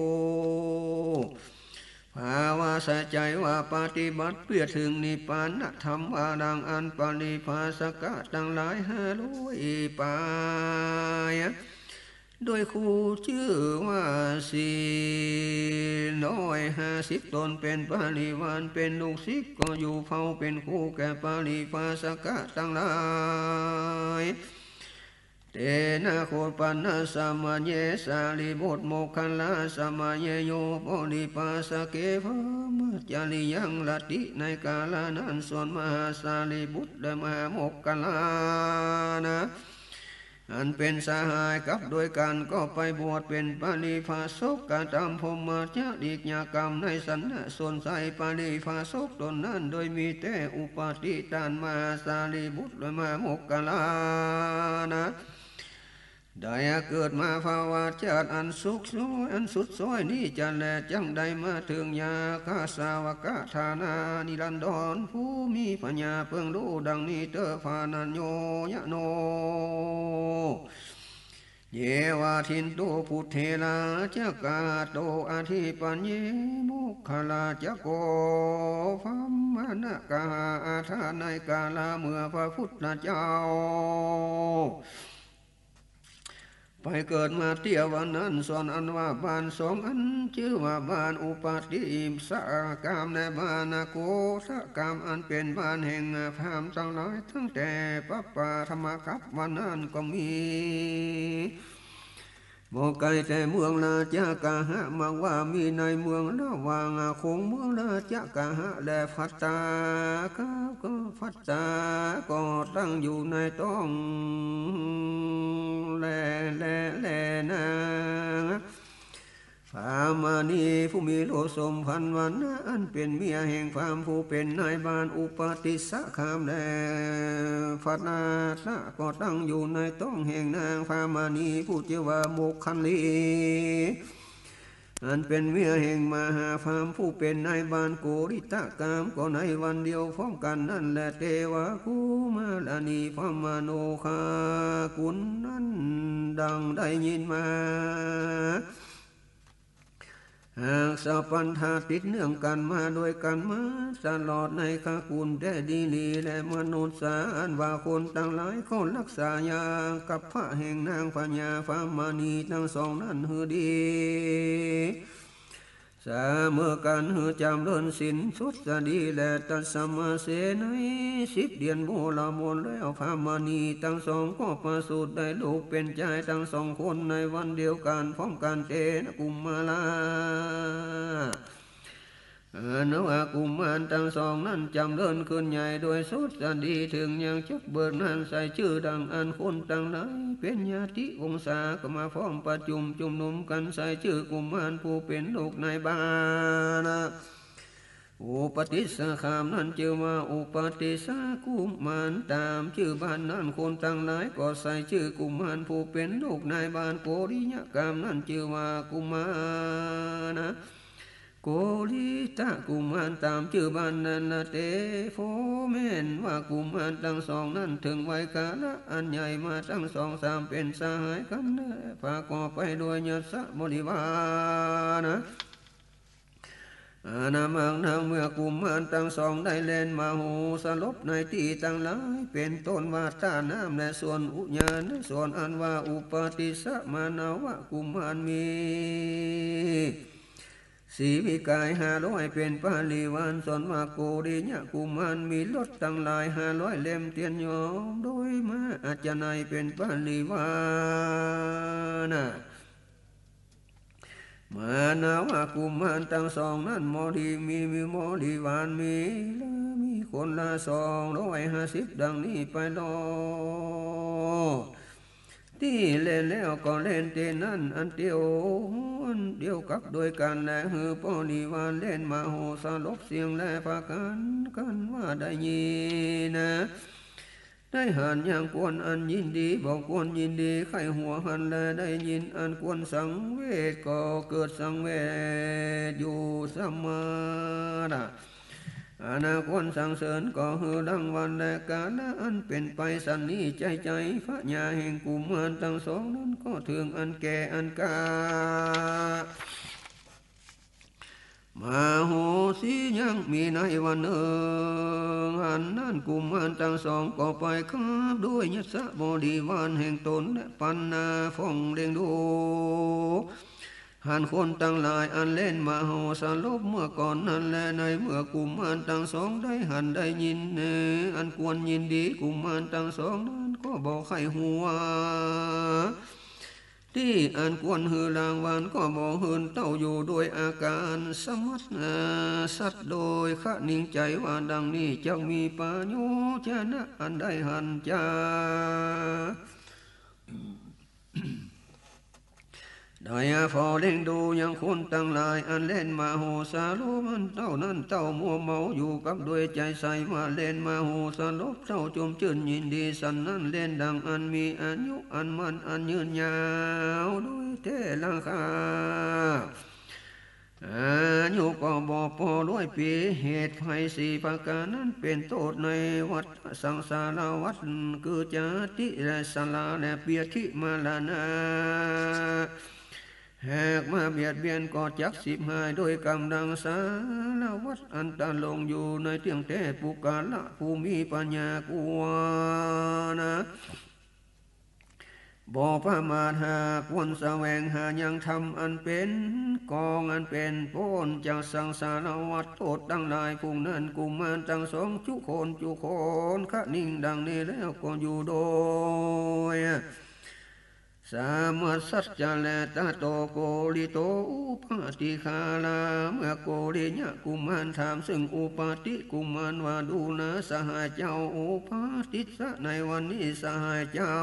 ภาวะใส่ใจ๋ว่าปฏิบัติเปื้อเถิงนิพพานธรรม ว่าดังอั้น ปริภาสกะตังหลายห้าร้อยปายโดยครูจื้อว่าสี่ร้อยห้าสิบต๋น เป๋นปริวาร เป๋นลูกศิษย์ ก็อยู่เฝ้าเป๋นครูแก่ปริภาสกะตังหลาย เตนะโขปนัสสะมะเย สารีบุตร โมคคัลลาสะมะเยโย ปริภาสเก พรหมจริยังรัตติ ในกาละนั้น ส่วนมหาสารีบุตรและมหาโมคคัลลานะ อันเป๋นสหายกับด้วยกั๋น ก็ไปบวชเป๋นปริภาสก กระทำพรหมจริยกรรมในสันนะ ส่วนใส่ปริภาสกต๋นนั้น โดยมีแต่อุปาติต้านมหาสารีบุตรและมหาโมคคัลลานะ ได้เกิดมาภวชาติอันสุดซ้อย อันสุดซ้อยนี้จะแล จักได้มาเถิงยาคสาวกะฐานะนิรันดร ผู้มีปัญญาเปิงฮู้ดังนี้เต๊อะ ภาณัญโญ ยะโน เยวาทินโต ปุเทรา จักกาโต อธิปัญเย โมคคัลลา จักโก พรหมณกหา อาทา ในกาละเมื่อพระพุทธเจ้า ไปเกิดมาเตี้ยวันนั้น ส่วนอันว่าบ้านสองอัน จื้อว่าบ้านอุปติสสะคาม และบ้านโกริตกาม อันเป๋นบ้านแห่งพราหมณ์ตังหลาย ตั้งแต่ปะปะฐมกัปวันนั้นก็มี บ่ไก๋แต่เมืองราชกะหะ มากว่ามีในเมืองระหว่างโขง เมืองราชกะหะ และภัตตา ก็ภัตตา ก็ตั้งอยู่ในต้องแล แล แลนาง พรามณีผู้มีรูปโสมพันวรรณะ อันเป๋นเมียแห่งพราหมณ์ผู้เป๋นนายบ้านอุปติสสะคาม และภัตตาก็ตั้งอยู่ในต้องแห่งนางพรามณีผู้จื้อว่าโมคคัลลี อันเป๋นเมียแห่งมหาพราหมณ์ผู้เป๋นนายบ้านโกริตกาม ก็ในวันเดียวพร้อมกั๋นนั้นแล เตวะกุมารณีพรหมโมคคากุลนั้นดังได้ยินมา หากสปัณฐะติดเนื่องกั๋นมา ด้วยกั๋นมาตลอดในคกุลแต๊ดีหลี และมนุษย์สาอันว่าคนตังหลายเขาฮักษาอย่างกับพระแห่งนางพญาพรามณีตังสองนั้นหื้อดี เสมอกั๋นหื้อจ๋ำเริญศีลสุดสดี และตัสมาเส ในสิบเดือนบวรมนแล้ว พรามณีตังสองก็ประสูติได้ลูกเป๋นจายตังสองคนในวันเดียวกั๋นพร้อมกั๋น เตนะกุมมารา อันว่ากุมารตังสองนั้นจ๋ำเริญขึ้นใหญ่โดยสุดสดี เถิงยังจักเบิกนั้นใส่จื้อดังอั้น คนตังหลายเป๋นญาติวงศาก็มาพร้อมประจุมจุมนุมกั๋นใส่จื้อกุมารผู้เป๋นลูกนายบ้าน อุปติสสะคามนั้นจื้อว่าอุปติสสะกุมารต๋ามจื้อบ้านนั้น คนตังหลายก็ใส่จื้อกุมารผู้เป๋นลูกนายบ้านโกริยะคามนั้นจื้อว่ากุมาร โกริตะกุมารต๋ามจื้อบ้านนั้นนาเต เพราะแม่นว่ากุมารตังสองนั้นเถิงวัยกาละอันใหญ่มาตังสองสามเป๋นสหายกั๋นแล ประกอบไปด้วยยศบริวาร นามัง นังเมื่อกุมารตังสองได้แล่นมโหสลบในตี้ตังหลาย เป๋นต้นว่าต้าน้ำ และสวนอุยาน และสวนอันว่าอุปาทิสสมานวกุมารมี สีวิกายห้าร้อยเป๋นปริวาร สวนว่าโกริยะกุมารมีรถตังหลายห้าร้อยเล่มเตียนยอม โดยม้าอัจจะไนยเป๋นปริวารนะ มานวกุมารตังสองนั้นมอดีมี มีมอดีหวานมี และมีคนละสองร้อยห้าสิบดังนี้ไปโลด ตี้แล่นแล้วก็แล่นตี้นั้นอันเดียว อันเดียวกับโดยกั๋น และหื้อปริวารแล่นมโหสลบเสี้ยง และพากั๋น กั๋นว่าได้ยินนะ ได้หันยังควรอันยินดี บ่ควรยินดีใค่หัวหัน และได้ยินอันควรสังเวชก็เกิดสังเวชอยู่เสมอนะ อันควรสรรเสริญก็หื้อรางวัล และกาละอันเป๋นไปสันนี้ ใจ๋ใจ๋ พญาแห่งกุมารตังสองนั้นก็เถิงอันแก่อันกล้า มโหสียังมีในวันนึ่ง อันนั้นกุมารตังสองก็ไปขับด้วยยศบริวารแห่งต๋น และปันนาฝ่องเล็งดู หันคนตังหลายอันแล่นมโหสลบเมื่อก่อนนั้น และในเมื่อกุมารตังสองได้หันได้ยิน อันควรยินดี กุมารตังสองนั้นก็บ่ใค่หัว ตี้อันควรหื้อรางวัลก็บ่หื้นเต้าอยู่โดยอาก๋านสมัสสัตย์ โดยคะนิงใจ๋ว่าดังนี้ จักมีประโยชนะอันได้หันจา ได้ฝ่องเล็งดูยังคนตังหลายอันแล่นมโหสลบอันเต้านั้น เต้ามัวเมาอยู่กับด้วยใจ๋ใสว่าแล่นมโหสลบ เต้าจมจื้นยินดีสันนั้น แล่นดังอันมีอายุอันมั่นอันยืนยาวโดยแท้ราคา อายุก็บ่ปอร้อยปี๋ เหตุภัยสี่ประก๋านนั้นเป๋นโต้ษในวัฏสังสารวัฏ คือจาติและชราและเปียธิมรณะ หากมาเบียดเบียนก็จักฉิบหายโดยก๋ำลัง สารวัฏอันตรงอยู่ในเตี้ยงแต๊ ปุคคละผู้มีปัญญากว้างนะ บ่ประมาทหากควรแสวงหายังธรรมอันเป๋นกองอันเป๋นป๊นจากสังสารวัฏโต้ษตังหลาย ผู้นั้นกุมารตังสองจุคนจุคนคะนิงดังนี้แล้วก็อยู่โดยสมัสสัจจะแล ตะโต โกริโต อุปาทิคารา เมื่อโกริยะกุมารถามซึ่งอุปาทิกุมารว่า ดูราสหายเจ้า อุปาทิสสะ ในวันนี้สหายเจ้า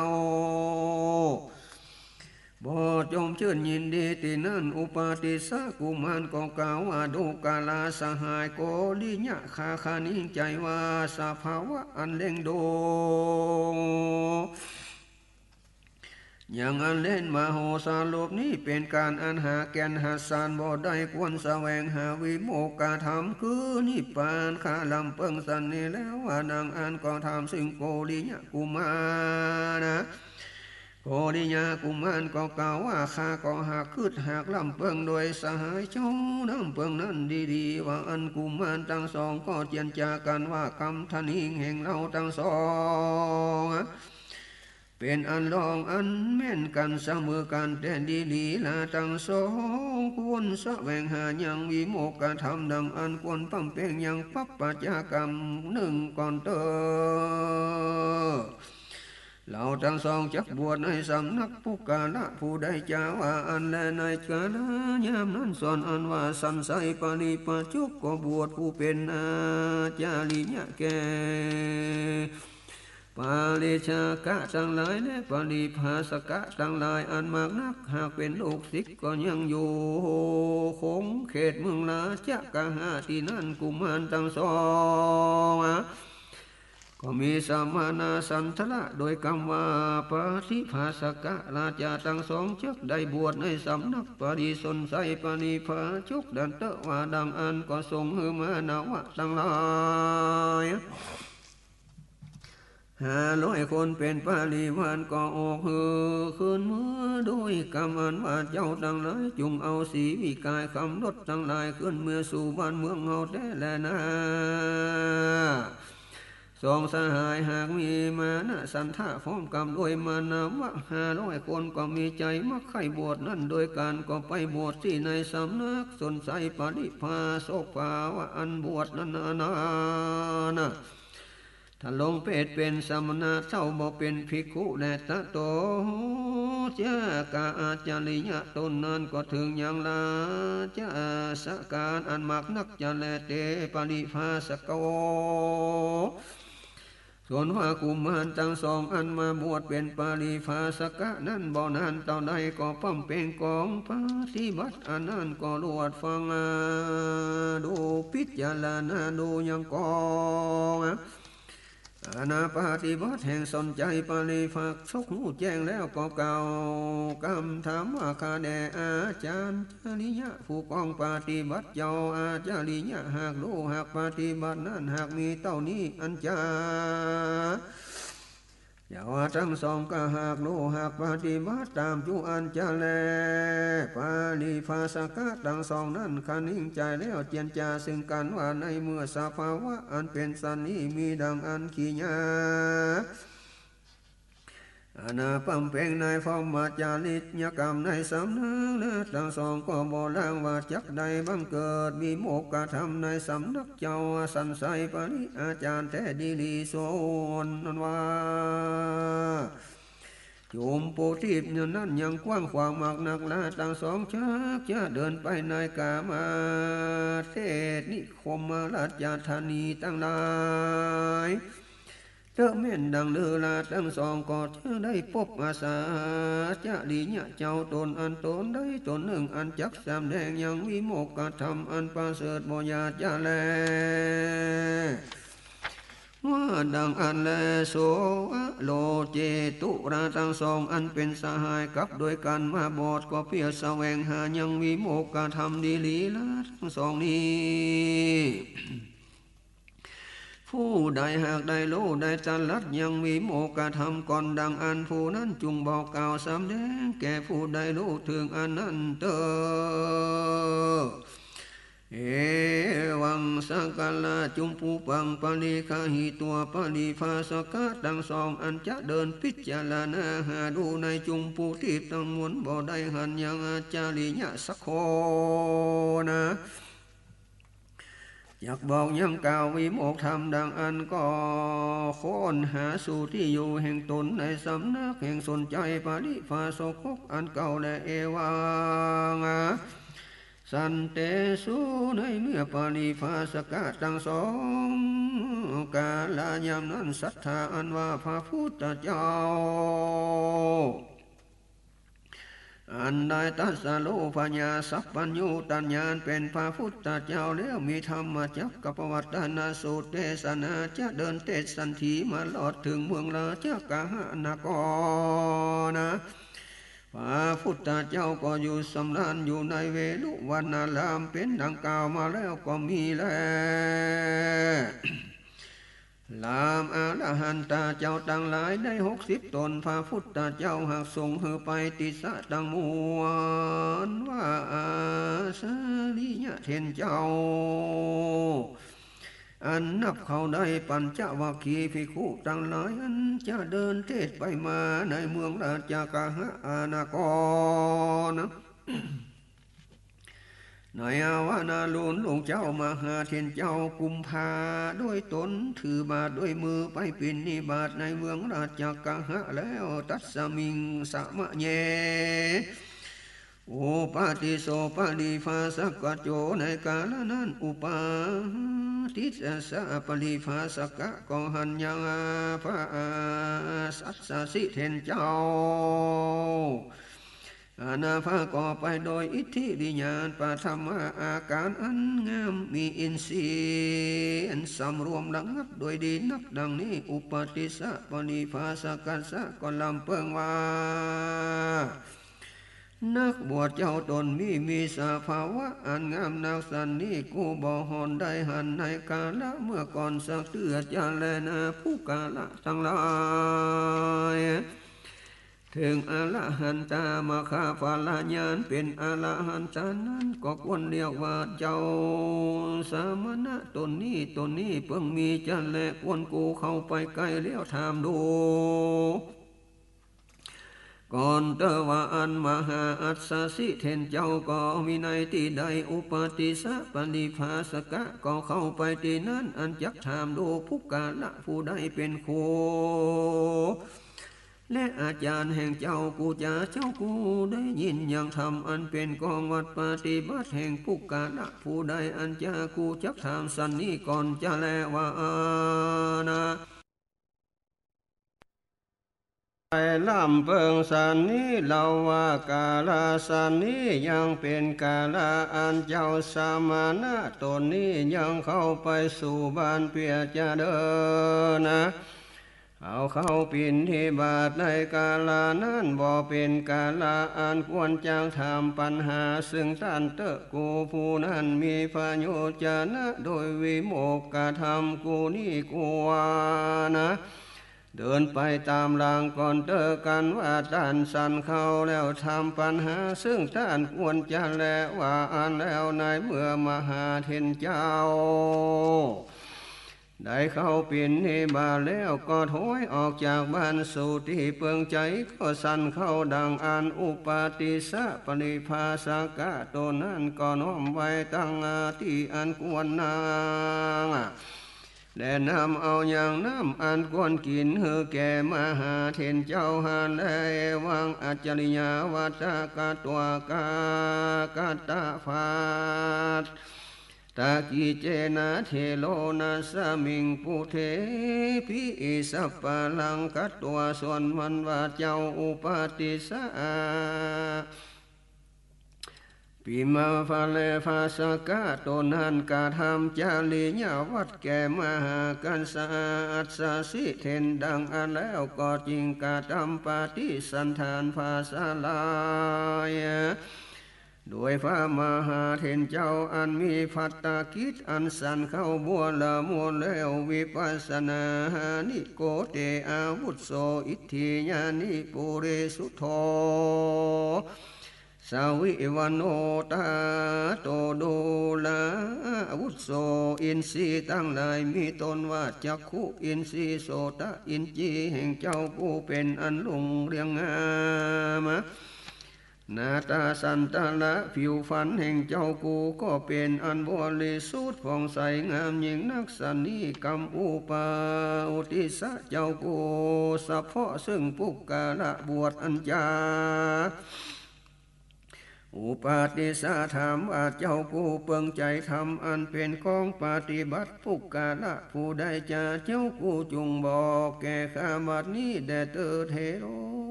บ่จมจื้นยินดีตี้นั้น อุปาทิสสะกุมารก็กล่าวว่า ดูราสหายโกริยะ ข้าคะนิงใจ๋ว่าสภาวะอันเล็งดูยังอันแล่นมโหสลบนี้เป๋นก๋านอันหาแก่นหาสารบ่ได้ ควรแสวงหาวิโมกขธรรมคือนิพพานข้าลำเปิงสันนี้แล้ว ว่าดังอั้นก็ถามซึ่งโกริยะกุมารนะ โกริยะกุมารก็กล่าวว่า ข้าก็หากกึ๊ดหากลำเปิงโดยสหายเจ้าลำเปิงนั้นดีๆ ว่าอั้นกุมารตังสองก็เจียรจากั๋นว่า กำคะนิงแห่งเฮาตังสองเป๋นอันลองอันแม่นกั๋นเสมอกั๋นแต๊ดีหลีหลาตังสอง ควรแสวงหายังวิโมกขธรรมดังอั้นควรบำเพ็งยังปัปปะจากั๋มนึ่งก่อนเต๊อะ เฮาตังสองจักบวชในสำนักปุคคละผู้ใดจาว่าอั้นแล ในกาละยามนั้นสอนอันว่าสันไสปริพาชกก็บวชผู้เป๋นอาจาริยะแก่ปริพาชกะตังหลายและปริพาชกะตังหลายอันมากนัก หากเป๋นลูกศิษย์ก็ยังอยู่ขงเขตเมืองราชคฤหะตี้นั้น กุมารตังสอง ก็มีสมณะสันทละโดยกำว่าปริพาชกะ ราชาตังสองจักได้บวชในสำนักปริสนไสยปริพาชกนั้นเต๊อะ ว่าดังอั้นก็ทรงหื้อมานวะตังหลาย ห้าร้อยคนเป๋นปริวารก็ออกหื้อขึ้นเมือ โดยกำอันว่า เจ้าตังหลายจุ่งเอาสีวิกายคำรถตังหลายขึ้นเมือสู่บ้านเมืองเฮาแต๊แลนา สองสหายหากมีมานะฉันทะพร้อมกำโดยมานะวะห้าร้อยคน ก็มีใจ๋มักใค่บวชนั้นโดยกั๋น ก็ไปบวชตี้ในสำนักสนชัยปริภาสก ภาวะอันบวชนั้นนานา ถ้าลงเพศเป๋นสมณะเต้า บ่เป๋นภิกขุแล ตะโต จะกะอาจาริยะ ต๋นนั้นก็เถิงยังราชสการอันมากนักจะแล เต ปริภาสโก ส่วนว่ากุมารตังสองอันมาบวชเป๋นปริภาสกะนั้น บ่นานเต้าใดก็ปำเป็งกองปฏิบัติอันนั้นก็ลวดฟังดู พิจารณาดูยังกอง อานาปฏิบัติแห่งสนชัยปริภาสกฮู้แจ้งแล้วก็กล่าวกำถามว่า ข้าแด่อาจาริยะผู้กองปฏิบัติเจ้า อาจาริยะหากรู้หากปฏิบัตินั้นหากมีเต้านี้อันจะ เจ้าตังสองก็หากรู้หากปฏิบัติต๋ามจุอันจะแล ปริภาสกะตังสองนั้นคะนิงใจ๋แล้วเจียรจาซึ่งกั๋นว่า ในเมื่อสภาวะอันเป๋นสันนี้มีดังอันขี้ยา อานาปำเป็งในพรหมจริยกรรมในสำนักนั้น ตังสองก็บ่ลางว่าจักได้บังเกิดวิโมกขธรรมในสำนักเจ้าสนชัยปริอาจารย์แต๊ดีหลี ส่วนนั้นว่า จุมปูตีบนั้นยังกว้างขวางมากนักหลา ตังสองจักจะเดินไปในกามาเทศนิคมราชธานีตังหลาย เต๊อะแม่นดังลือลา ตังสองก็จะได้ปบอาจาริยะเจ้าต๋นอันต๋นใดต๋นนึ่งอันจักสำแดงยังวิโมกขธรรมอันประเสริฐบ่อยากจะแล ว่าดังอันแล โส โล เจตุรา ตังสองอันเป๋นสหายกับโดยกั๋นมาบวชก็เปียแสวงหายังวิโมกขธรรมดีหลีลาตังสองนี้ ผู้ใดหากได้ฮู้ได้ตรัสยังวิโมกขธรรมก่อนดังอั้น ผู้นั้นจุ่งบอกกล่าวสำแดงแก่ผู้ใดฮู้เถิงอันนั้นเต๊อะ เอวัง สักกะละจุมปูปัง ปริคหิตัว ปริภาสกะตังสองอันจะเดินพิจารณาหาดูในจุมปูตีบตังมวลบ่ได้หันยังอาจาริยะสักคนนา จักบอกยังกล่าววิโมกขธรรมดังอั้นก็ ค้นหาสู่ตี้อยู่แห่งต๋นในสำนักแห่งสนชัยปริภาสกอันเก่าแล เอวัง สันเตสุ ในเมื่อปริภาสกะตังสอง กาลยามนั้นศรัทธาอันว่าพระพุทธเจ้า อันได้ตรัสรู้ปัญญาสัพพัญญูตญาณเป๋นพระพุทธเจ้าแล้ว มีธรรมจักกัปปวัตตนสูตรเตสนา จะเดินเตสสันถีมาลอดเถิงเมืองราชกะหะนครนา พระพุทธเจ้าก็อยู่สำราญอยู่ในเวฬุวันนารามเป๋นดังกล่าวมาแล้วก็มีแล รามอรหันตาเจ้าตังหลายได้หกสิบต๋น พระพุทธเจ้าหากส่งหื้อไปติสะตังมวล ว่าอาจาริยะเถรเจ้า อันนับเข้าได้ปัญจวัคคีย์ภิกขุตังหลาย อันจะเดินเตสไปมาในเมืองราชกะหะนคร ในอาวนารนลุงเจ้ามหาเถรเจ้ากุมภา ด้วยต๋นถือบาตรด้วยมือไปปิณฑบาตในเมืองราชกะหะแล้ว ตัสมิงสมะเย อุปาติโสปริภาสกะโจ ในกาละนั้น อุปาติสสะปริภาสกะก็หันยังพระสัสสิเถรเจ้า อานาภาก็ไปโดยอิทธิวิญญาณ ปฐมะอาก๋ารอันงาม มีอินทรีย์อันสำรวมระงับโดยดีนัก ดังนี้ อุปาติสสะปริภาสกัสสะก็ลำเปิงว่า นักบวชเจ้าต๋นมี มีสภาวะอันงามนักสันนี้ กูบ่ห่อนได้หันในกาละเมื่อก่อนสักเตื้อจะแลนา ปุคคละตังหลาย เถิงอรหันตามคคลญาณ เป๋นอรหันตานั้น ก็ควรเรียกว่าเจ้าสมณะต๋นนี้ ต๋นนี้เปิงมีจะแล ควรกูเข้าไปใก้แล้วถามดู ก่อนเต๊อะว่าอั้น มหาอัสสสิเถรเจ้าก็มีในตี้ใด อุปติสสะปริภาสกะ ก็เข้าไปตี้นั้น อันจักถามดูปุคคละผู้ใดเป๋นครู และอาจ๋ารย์แห่งเจ้ากูจา เจ้ากูได้ยินยังธรรมอันเป๋นของวัตรปฏิบัติแห่งปุคคละผู้ใด อันจากูจักถามสันนี้ก่อนจะแลว่าอานา ไปล้ำเปิงสันนี้ เฮาว่ากาละสันนี้ยังเป๋นกาละอันเจ้าสมณะต๋นนี้ยังเข้าไปสู่บ้านเปียจะเดินนา เอาเข้าปิณฑบาตในกาละนั้น บ่เป๋นกาละอันควรจักถามปัญหาซึ่งต้านเต๊อะ กูผู้นั้นมีพโยจนะโดยวิโมกขธรรม กูนี้กูว่านา เดินไปต๋ามหลังก่อนเต๊อะ กันว่าต้านสันเข้าแล้วถามปัญหาซึ่งต้านควรจะแลว่าอั้นแล้ว ในเมื่อมหาเถรเจ้า ได้เข้าปิณฑบาตแล้ว ก็ถอยออกจากบ้านสู่ตี้เปิงใจ๋ ก็สันเข้าดังอั้น อุปติสสะปริภาสกะต๋นนั้นก็น้อมไว้ตังตี้อันควรนั่ง และนำเอายังน้ำอันควรกิ๋นหื้อแก่มหาเถรเจ้าหั้นแล เอวังอัจฉริยวัตตะกัตวา กากัตตะภัตตะกิจเจนะ เถโรนะสมิงปุเทปิอิสัปปะลังกัตวา ส่วนมันว่าเจ้าอุปติสสะ ปิมพะเลภาสกะต๋นนั้นกระทำจริยวัตรแก่มหากัสสะ อัสสสิเถรดังอั้นแล้ว ก็จึงกระทำปฏิสันถานภาษาลาย โดยพระมหาเถรเจ้าอันมีภัตตกิจอันสันเข้าบัวละมวลแล้ว วิปัสสนานิโกเต อาวุสโส อิทธิญาณิปุริสุทโธ สวิวัณโณตาโต ดูราวุสโส อินทรีย์ตังหลายมีต้นว่าจักขุอินทรีย์ โสตะอินทรีย์แห่งเจ้าผู้เป๋นอันรุ่งเรืองงาม นาฏาสันตะละผิวพรรณแห่งเจ้ากูก็เป๋นอันบริสุทธิ์ผ่องใสงามยิ่งนักสันนี้ กัมปูปาอุติสสะเจ้ากู สะเพาะซึ่งปุคคละบวชอันจา อุปติสสะถามว่าเจ้ากูเปิงใจ๋ธรรมอันเป๋นของปฏิบัติ ปุคคละผู้ใดจา เจ้ากูจุ่งบอกแก่ข้าบัดนี้แด่เตอ เถโร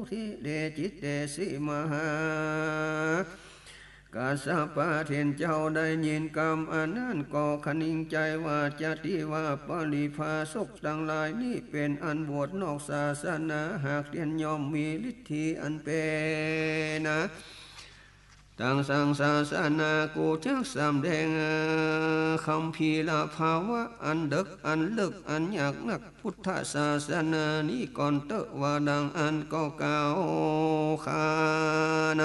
ทิเร จิตเตสิ มหา กัสสปะเถรเจ้าได้ยินกำอันนั้นก็คะนิงใจ๋ว่า จะตี้ว่าปริภาสกตังหลายนี้เป๋นอันบวชนอกศาสนา หากเตียนย่อมมีฤทธิอันเป๋นนา ตังสังศาสนา กูจักสำแดงคัมภีรภาวะอันเดิ็กอันเลิกอันยากนัก พุทธศาสนานี้ก่อนเต๊อะ ว่าดังอั้นก็กล่าวขาน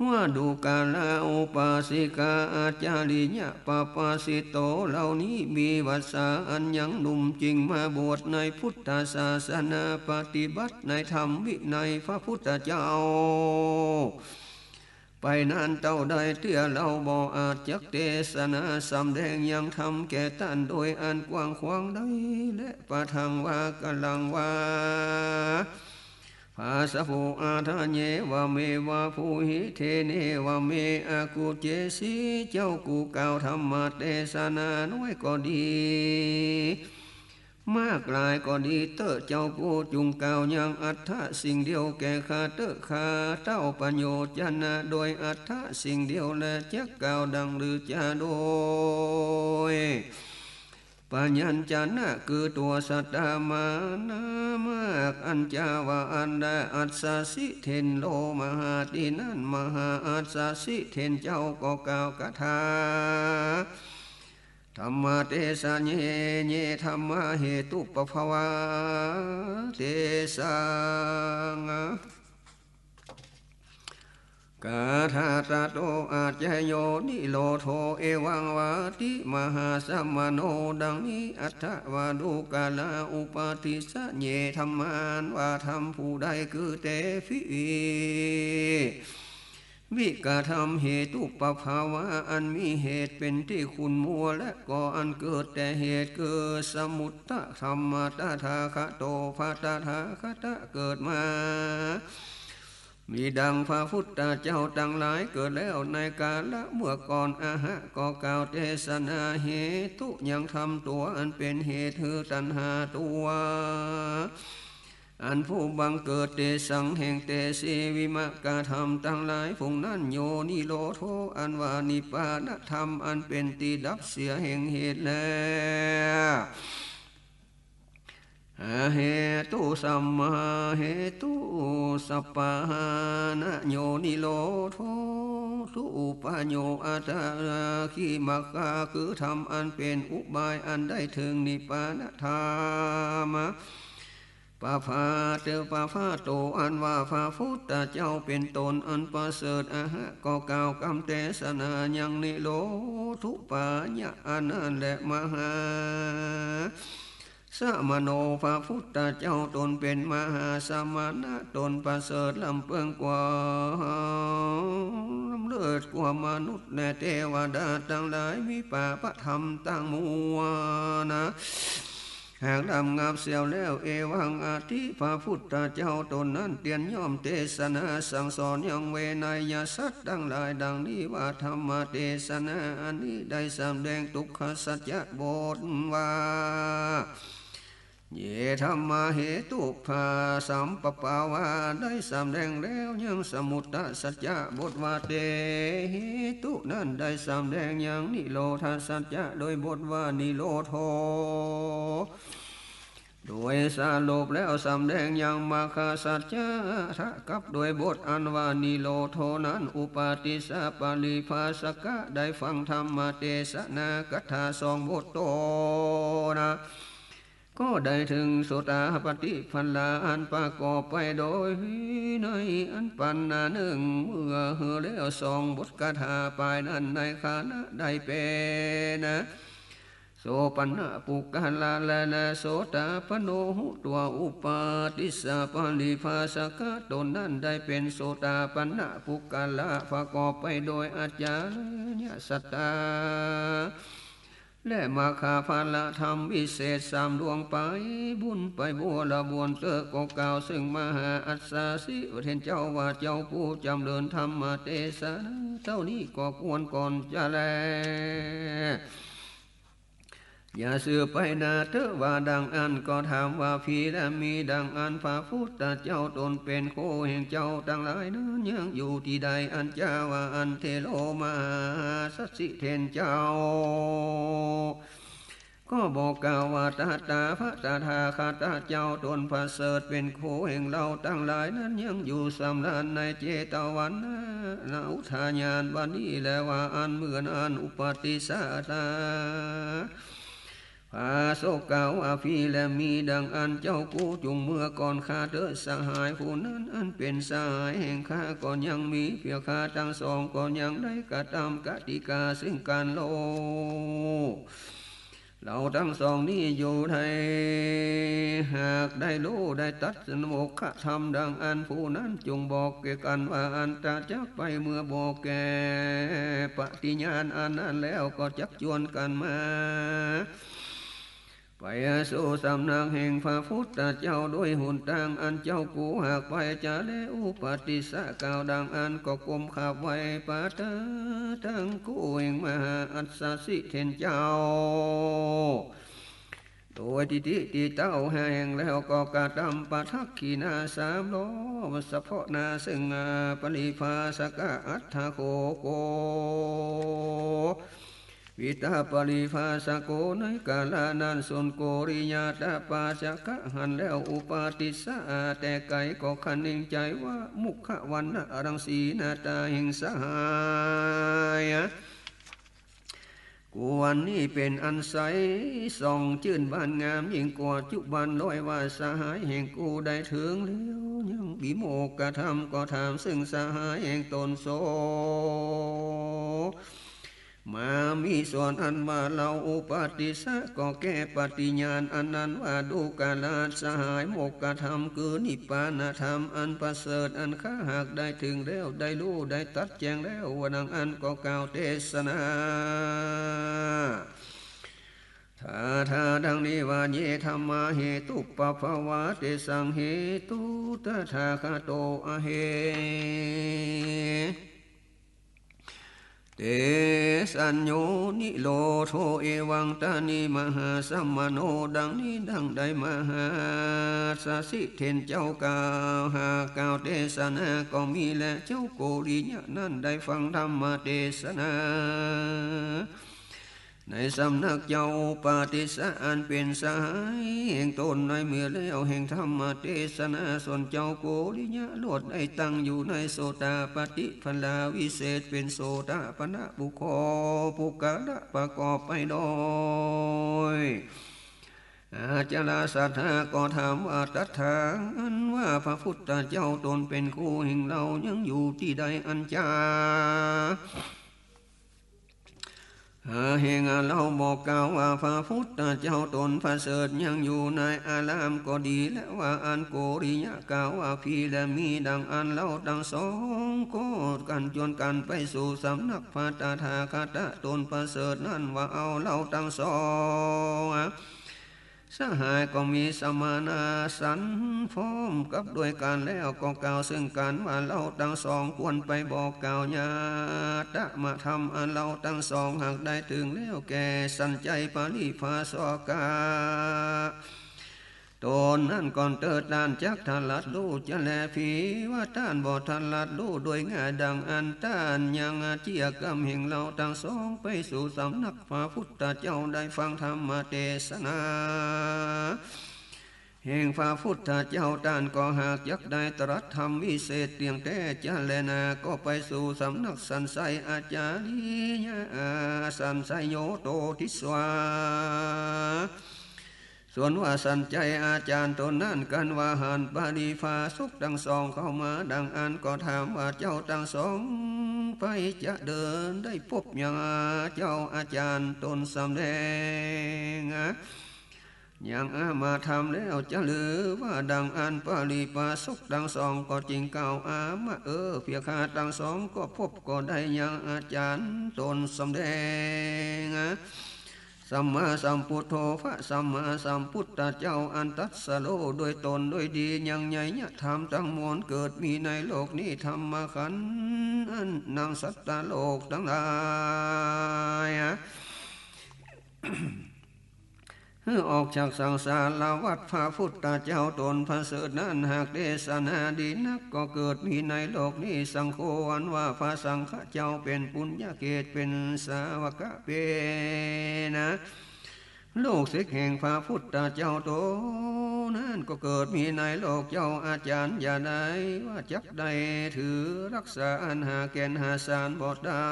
ว่าดูกราอุปาสิกา อาจาริยะปะปาสิโตเหล่านี้มีวาสาอันยังหนุ่ม จึงมาบวชในพุทธศาสนา ปฏิบัติในธรรมวินัยพระพุทธเจ้า ไปนานเต้าใดเตื้อ เฮาบ่อาจจักเตสนาสำแดงยังธรรมแก่ต้านโดยอันกว้างขวางได้ และปะทังวา กำลังว่า ภาสะโภ อาทะเยวะเมวะ ภูหิ เทเนวะเม อะกุเจสี เจ้ากูกล่าวธรรมเตสนาน้อยก็ดี มากหลายก็ดีเต๊อะ เจ้ากูจุ่งกล่าวยังอัตถะสิ่งเดียวแก่ข้าเต๊อะ ข้าเต้าประโยชน์จะนะโดยอัตถะสิ่งเดียวแล จักกล่าวดังหรือจะโดย พยัญชนะคือตั๋วสัตตามานามาก อันจาว่าอันแล อัสสะสิเถนโร มหา ตี้นั้น มหาอัสสะสิเถนเจ้าก็กล่าวคาถา ธัมมเตสะเย เยธัมมาเหตุปภาวาเตสัง กถาตะโต อาเจโย นิโรโธ เอวังวาติ มหาสมโณ ดังนี้ อัฏฐวาดูกรา อุปาทิสสะ เยธัมมา อันว่าธรรมผู้ใด คือเต ภิ วิกธรรมเหตุปภาวา อันมีเหตุเป๋นตี้ขุ่นมัว และก็อันเกิดแต่เหตุ คือสมมุตตธรรมะ ตถาคโต พระตถาคตะเกิดมา มีดังพระพุทธเจ้าตังหลายเกิดแล้วในกาละเมื่อก่อน อะหะ ก็กล่าวเตสนาเหตุยังธรรมตั๋วอันเป๋นเหตุหื้อตัณหาตั๋ว อันผู้บังเกิดเตสัง แห่งเตสีวิมกธรรมตังหลายฝูงนั้น โยนิโรโธ อันว่านิพพานธรรมอันเป๋นตี้ดับเสียแห่งเหตุแล อเหตุสัมมาเหตุสัปปะหานะ โยนิโรโธ ทุปปะโย อัตถะ ขีมัคคา คือธรรมอันเป๋นอุบายอันได้เถิงนิพพานธรรม ปะภาเต ปะภาโต อันว่าพระพุทธเจ้าเป๋นต๋นอันประเสริฐ อะหะ ก็กล่าวกำเตสนายังนิโรธุปปะยะอันนั้นแล มหา สมโณ พระพุทธเจ้าต๋นเป๋นมหาสมณะ ต๋นประเสริฐล้ำเปิ้งกว่า ล้ำเลิศกว่ามนุษย์และเตวดาตังหลาย วิปปะธรรมตังมวลนะ หากลำงับเสี้ยวแล้ว เอวัง อัตถิ พระพุทธเจ้าต๋นนั้นเตียนย่อมเตสนาสั่งสอนยังเวไนยสัตว์ตังหลายดังนี้ว่า ธัมมเตสนาอันนี้ได้สำแดงทุกขสัจจะบทว่า เยธัมมาเหตุปภาวา สัมปปาวา ได้สำแดงแล้วยังสมมุตตสัจจะบทว่า เตเหตุนั้นได้สำแดงยังนิโรธสัจจะโดยบทว่า นิโรโธ โดยสรุปแล้วสำแดงยังมัคคสัจจะ เท่ากับโดยบทอันว่า นิโรโธนั้น อุปาทิสสะปริภาสกะได้ฟังธัมมเตสนากถาสองบทโตนะ ก็ได้เถิงโสตาปัตติผลาอันประกอบไปโดยในอันปันนานึ่ง เมื่อหื้อแล้วสองบทคาถาปายนั้นในขณะได้เป๋นนะ โสปันนปุคคละ และ และโสตาปันโนหุ ตัวอุปาทิสสะปริภาสกะต๋นนั้นได้เป๋นโสตาปันนปุคคละ ประกอบไปโดยอัจฉริยะสัตตา และมัคคผลธรรมวิเศษสามดวงไปบุญไปบัวระบวนเต๊อะ ก็กล่าวเซิ่งมหาอัสสะสิเถนเจ้าว่า เจ้าผู้จ๋ำเริญธัมมเตสนาเต้านี้ก็ควรก่อนจะแล อย่าสืบไปหน้าเต๊อะว่าดังอั้น ก็ถามว่า ภิกขุ มีดังอั้น พระพุทธเจ้าต๋นเป๋นครูแห่งเจ้าตังหลายนั้นยังอยู่ตี้ใด อันจาว่าอั้น เถโร มหาอัสสะสิเถนเจ้า ก็บอกกล่าวว่า ตถา พระตถาคตเจ้าต๋นประเสริฐเป๋นครูแห่งเราตังหลายนั้นยังอยู่สำราญในเจตวันนะอุทยานวันนี้แลว่าอั้น เมื่อนั้นอุปาทิสสะ พระโสกะว่า ภิกขุ มีดังอั้น เจ้ากูจุ่งเมือก่อนข้าเต๊อะ สหายผู้นั้นอันเป๋นสหายแห่งข้าก็ยังมี เพียงข้าตังสองก็ยังได้กระตำกติกาเซิ่งกั๋นโล เราตังสองนี้อยู่ได้ หากได้ฮู้ได้ตรัสโมกขธรรมดังอั้น ผู้นั้นจุ่งบอกแก่กั๋นว่าอั้น ถ้าจักไป เมื่อบอกแก่ปฏิญาณอันนั้นแล้วก็จักจวนกั๋นมา ไปสู่สำนักแห่งพระพุทธเจ้าโดยหนตางอันเจ้ากูหากไปจะแล อุปาทิสสะกล่าวดังอั้นก็ก้มขาบไหว้ปาตาตังกูแห่งมหาอัสสะสิเถนเจ้า โดยทิฏฐิตี้เต้าแห่งแล้วก็กระตำปะทักขิณาสามรอบ สะเปาะหน้าเซิ่งปริภาสกะอัฏฐโกโก ปิตะปริภาสโก ในกาละนั้น ส่วนโกริยะตะปาสกะหันแล้ว อุปาติสสะ แต่ไกลก็คะนึงใจ๋ว่า มุขวันนะรังสี หน้าต๋าแห่งสหาย กูวันนี้เป๋นอันใสส่องจื้นบานงาม ยิ่งกว่าจุบันร้อยว่า สหายแห่งกูได้เถิงแล้ว ยังวิโมกขธรรมก็ถาม ซึ่งสหายแห่งต๋นโส มามีส่วนอันว่า เฮาอุปาติสสะก็แก้ปฏิญาณอันนั้นว่า ดูกราชสหาย โมกขธรรมคือนิพพานธรรมอันประเสริฐ อันข้าหากได้เถิงแล้ว ได้ฮู้ได้ตรัสแจ้งแล้ว ว่าดังอั้นก็กล่าวเตสนา ถาธาดังนี้ว่า เย ธัมมา เหตุปภาวา เตสัง เหตุ ตถาคโต อเห เตสัญโญ นิโรโธ เอวัง ตานิ มหาสมโณ ดังนี้ดังได้มหาสสิทธิ์เจ้ากล่าว หากกล่าวเตสนาก็มีแล เจ้าโกริยะนั้นได้ฟังธรรมเตสนา ในสำนักเจ้าอุปาติสสะอันเป๋นสหายแห่งต๋น ในเมื่อแล้วแห่งธรรมเตสนา ส่วนเจ้าโกริยะโลดได้ตั้งอยู่ในโสตาปัตติผลาวิเศษ เป๋นโสตาปันนะปุคคล ปุคคละประกอบไปโดย อาจาระสัทธาก็ถามว่า ตถา อันว่าพระพุทธเจ้าต๋นเป๋นครูแห่งเฮายังอยู่ตี้ใด อันจา หาแห่งเฮาบ่กล่าวว่า พระพุทธเจ้าต๋นประเสริฐยังอยู่ในอารามก็ดี และว่าอันโกริยะกล่าวว่า พีและมีดังอั้น เฮาตังสองก็กั๋นจวนกั๋นไปสู่สำนักพระตถาคตะต๋นประเสริฐนั้นว่า เอา เฮาตังสอง สหายก็มีสมาณาสันพร้อมกับด้วยกั๋นแล้ว ก็กล่าวซึ่งกั๋นว่า เฮาตังสองควรไปบอกกล่าวญาตมะธรรมอันเฮาตังสองหากได้เถิงแล้วแก่สัญชัยปริภาสกะต๋นนั้นก่อนเต๊อะ ต้านจักถนัดฮู้จะแล พีว่าต้านบ่ถนัดฮู้โดยง่าย ดังอั้นต้านยังเจื้อกำแห่งเฮาตังสองไปสู่สำนัก พระพุทธเจ้าได้ฟังธรรมเตสนาแห่งพระพุทธเจ้า ต้านก็หากจักได้ตรัสธรรมวิเศษเตี้ยงแต๊จะแลนา ก็ไปสู่สำนักสัญชัยอาจาริยะ สัญชัยโยโตทิสวา ส่วนว่าสัญชัยอาจารย์ต๋นนั้นกั๋นว่าหันปริภาสกตังสองเข้ามา ดังอั้นก็ถามว่า เจ้าตังสองไปจะเดินได้พบยังเจ้าอาจารย์ต๋นสำแดงยังอามาธรรมแล้วจะหรือ ว่าดังอั้นปริภาสกตังสองก็จึงกล่าวอามา เออ เพียงข้าตังสองก็พบก็ได้ยังอาจารย์ต๋นสำแดง สัมมาสัมพุทโธ พระสัมมาสัมพุทธเจ้าอันตรัสรู้โดยต๋นโดยดี ยังไยยะธรรมตังมวลเกิดมีในโลกนี้ ธรรมขันธ์อันนังสัตว์โลกตังหลายหื้อออกจากสังสารวัฏ พระพุทธเจ้าต๋นประเสริฐนั้นหากเตสนาดีนัก ก็เกิดมีในโลกนี้ สังโฆ อันว่าพระสังฆะเจ้าเป๋นปุญญเขต เป๋นสาวกะ เป๋นนะ ลูกศิษย์แห่งพระพุทธเจ้าต๋นนั้นก็เกิดมีในโลก เจ้าอาจารย์อย่าได้ว่าจักได้ถือรักษาอันหาแก่นหาสารบ่ได้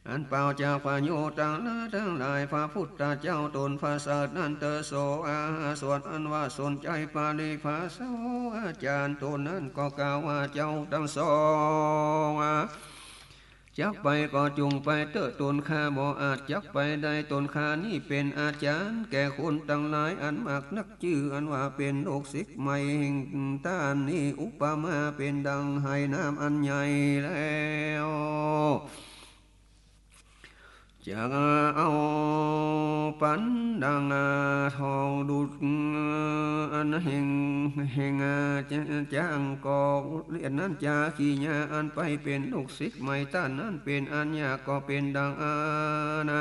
อันเปล่าจากประโยชน์ตังหลายตังหลาย พระพุทธเจ้าต๋นประเสริฐนั้นเต๊อะ โส อาหา ส่วนอันว่าสัญชัยปริภาสกอาจารย์ต๋นนั้นก็กล่าวว่า เจ้าตังสอง จักไปก็จุ่งไปเต๊อะ ตนข้าบ่อาจจักไปได้ ตนข้านี้เป๋นอาจารย์แก่คนตังหลายอันมากนัก จื้ออันว่าเป๋นลูกศิษย์ใหม่แห่งต้านนี้ อุปมาเป๋นดังไหน้ำอันใหญ่แล้ว จักเอาปั๋นดังทองดุจอันแห่ง แห่งจ้าง ก็เรียนนั้นจาคียา อันไปเป๋นลูกศิษย์ใหม่ต้านนั้นเป๋นอันยาก ก็เป๋นดังอันนะ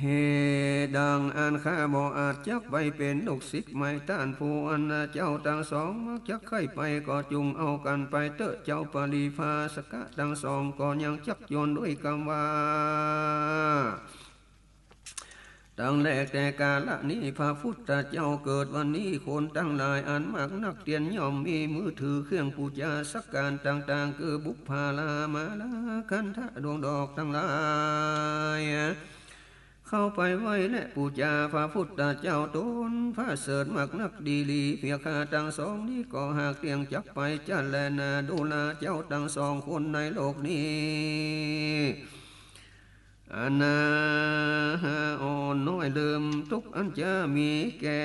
เหตุดังอั้นข้าบ่อาจจักไปเป๋นลูกศิษย์ใหม่ต้านผู้อั้น เจ้าตังสองมักจักใค่ไป ก็จุ่งเอากั๋นไปเต๊อะ เจ้าปริภาสกะตังสอง ก็ยังจักยวนด้วยกำว่า ตังแลแต่กาละนี้ พระพุทธเจ้าเกิดวันนี้ คนตังหลายอันมากนักเตียนย่อมมีมือถือเครื่องปู๋จาสักก๋านต่างๆ คือบุปผาลามาลาคันธะดวงดอกตังหลาย เข้าไปไหว้และปู๋จาพระพุทธเจ้าต๋นประเสริฐมากนักดีหลี เปียข้าตังสองนี้ก็หากเตี้ยงจักไปจะแลนา ดูราเจ้าตังสองคนในโลกนี้ อันนาอ่อนน้อยเริ่มทุกข์อันจะมีแก่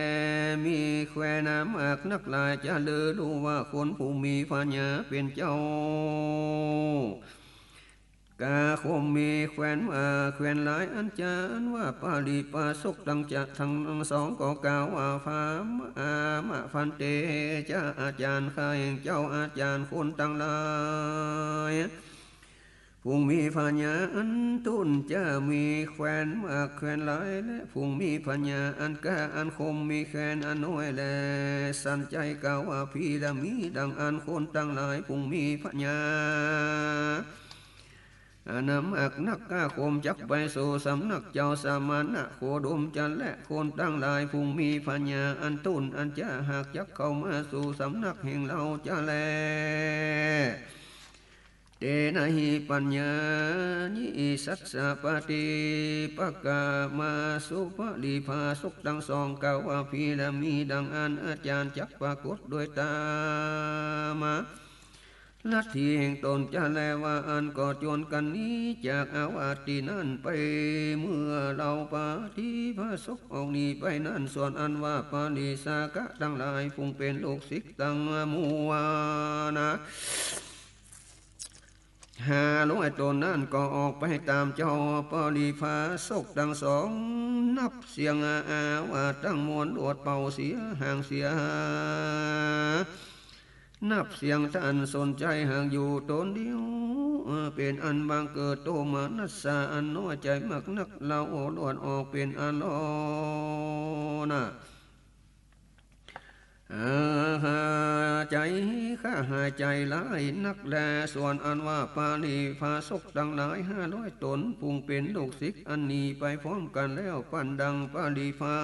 มีแคว้นมากนักหลาย จะลือฮู้ว่าคนผู้มีพญาเป๋นเจ้า กาคมมีแคว้น อ่า แคว้นหลายอันจาอันว่าปริภาสกตังจะตังสองก็กล่าวว่า พราหมะ อ่า มะภันเต จะอาจ๋ารย์ข้าแห่งเจ้าอาจ๋ารย์คนตังหลาย ผู้มีพญาอันตุ๊นจะมีแคว้นมากแคว้นหลาย และผู้มีพญาอันกล้าอันคมมีแคว้นอันน้อยแล สันใจ๋กล่าวว่า พีระมีดังอั้นคนตังหลาย ผู้มีพญาอันมากนักกล้าคมจักไปสู่สำนักเจ้าสมณะโคดมจะแล คนตังหลายผู้มีพญาอันตุ๊นอันจะหากจักเข้ามาสู่สำนักแห่งเฮาจะแล เตนะหิปัญญานิ สัสสะปฏิปักขามาสุ ปริภาสกตังสองกล่าวว่า พีระมีดังอั้นอาจ๋ารย์จักปรากฏด้วยตามา ลัทธิแห่งต๋นจะแล ว่าอั้นก็จวนกั๋นหนีจากอาวาสตี้นั้นไป เมื่อเหล่าปริภาสกออกหนีไปนั้น ส่วนอันว่าปริภาสกะตังหลายผู้เป๋นลูกศิษย์ตังมวลนา ห้าร้อยต๋นนั้นก็ออกไปต๋ามเจ้าปริภาสกตังสอง นับเสียงอาวาสตังมวล ลวดเป่าเสียห่างเสีย นับเสียงต้านสนใจ๋หากอยู่ต๋นเดียว เป๋นอันบังเกิดโตมนัสสาอันน้อยใจ๋มากนัก เฮาโอ้ลวดออกเป๋นอันลอนา หายใจ๋ ข้าหายใจ๋หลายนักแล ส่วนอันว่าปริภาสกตังหลายห้าร้อยต๋นผู้เป๋นลูกศิษย์อันหนีไปพร้อมกั๋นแล้ว ปันดังปริภา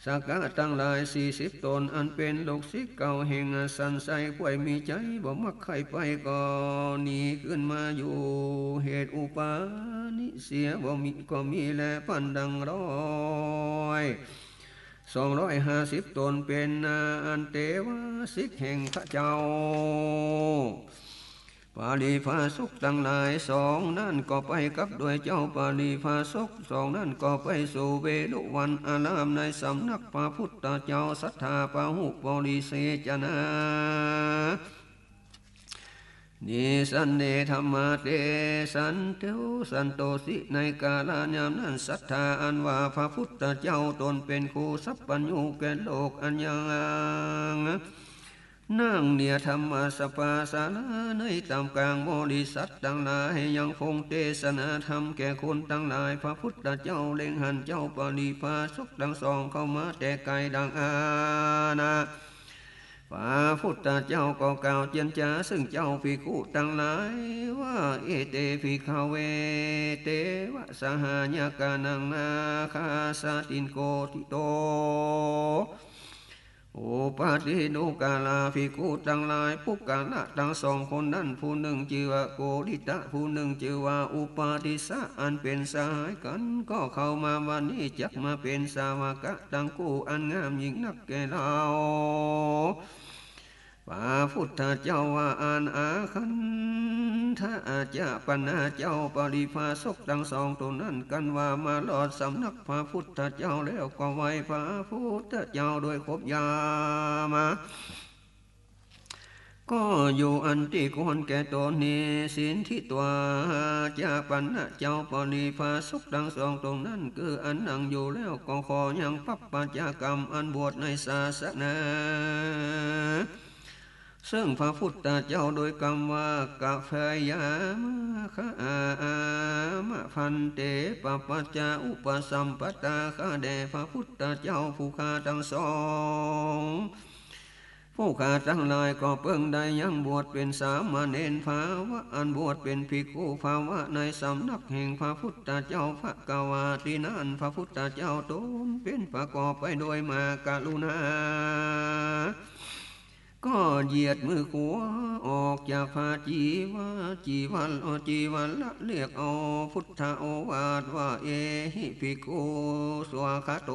สกะตังหลายสี่สิบต๋นอันเป๋นลูกศิษย์เก่าแห่งสันใส ใค่มีใจ๋บ่มักใค่ไปก็หนีขึ้นมาอยู่ เหตุอุปาณิเสียบ่มีก็มีแล ปันดังร้อย สองร้อยห้าสิบต๋นเป๋นอันเตวาสิกแห่งพระเจ้า ปริภาสกตังหลายสองนั้นก็ไปกับด้วยเจ้าปริภาสกสองนั้นก็ไปสู่เวฬุวันอารามในสำนักพระพุทธเจ้า สัตถาปะหุปริเสจนา นิสันเนธัมมาเต สันโต สันโตสิ ในกาลยามนั้น สัตถาอันว่าพระพุทธเจ้าต๋นเป๋นครูสัพพัญญูแก่โลกอันยัง นั่งเนียดธรรมสภาศาลาในต๋ามกลางบริษัทตังหลาย ยังคงเตสนาธรรมแก่คนตังหลาย พระพุทธเจ้าเล็งหันเจ้าปริภาสกตังสองเข้ามาแต่ไกลดังอานา พระพุทธเจ้าก็กล่าวเจียรจาซึ่งเจ้าภิกขุตังหลายว่า เอเตภิกขเว เตวะสหายกานัง นาคาสาตินโกฏิโต อุปาทินนุกาลา ภิกขุตังหลาย ปุคคละตังสองคนนั้น ผู้นึ่งจื้อว่าโกฏิตะ ผู้นึ่งจื้อว่าอุปาทิสสะ อันเป๋นสหายกั๋น ก็เข้ามาวันนี้จักมาเป๋นสาวกะตังกู้อันงามยิ่งนักแก่เฮา พระพุทธเจ้าว่าอั้น อาคันธะ อาจะปัณณะ เจ้าปริภาสกตังสองต๋นนั้นกั๋นว่ามารอดสำนักพระพุทธเจ้าแล้วก็ไหว้พระพุทธเจ้าด้วยครบยามา ก็อยู่อันตี้ควรแก่ต๋น นิสินทิตวา อาจะปัณณะ เจ้าปริภาสกตังสองต๋นนั้น คืออันนั่งอยู่แล้วก็ขอยังปัปปะจากรรมอันบวชในศาสนา ซึ่งพระพุทธเจ้าโดยกำว่า กะเฟยามาคะ อาอามา ภันเต ปะปัจจาอุปสัมปตา ข้าแด่พระพุทธเจ้าผู้ข้าตังสอง ผู้ข้าตังหลายก็เปิงได้ยังบวชเป๋นสามเณรภาวะ อันบวชเป๋นภิกขุภาวะในสำนักแห่งพระพุทธเจ้า ภะคะวา ตี้นั้นพระพุทธเจ้าตนเป๋นประกอบไปด้วยมหากรุณา ก็เหยียดมือขวาออกจากผ้าจีวา จีวร จีวร เรียกเอาพุทธโอวาทว่า เอหิภิกขุ สวากขาโต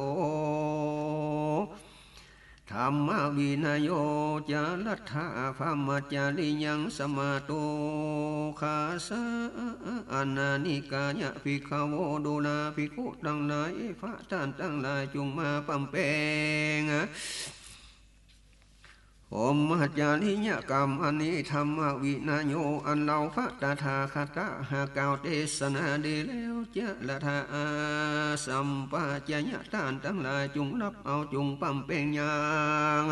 ธัมมวินโย จารัตถะ พรหมจริยัง สมาโต คาสะ อนานิกายะ ภิกขโว ดูราภิกขุตังหลาย เอ พระต้านตังหลาย จุ่งมาบำเพ็ง พรหมจริยกรรมอันนี้ ธัมมวินโย อันเฮาพระตถาคตะหากกล่าวเตสนาดีแล้ว จารัตถะ สัมปะจะยะ ต้านตังหลาย จุ่งฮับเอา จุ่งบำเพ็งยัง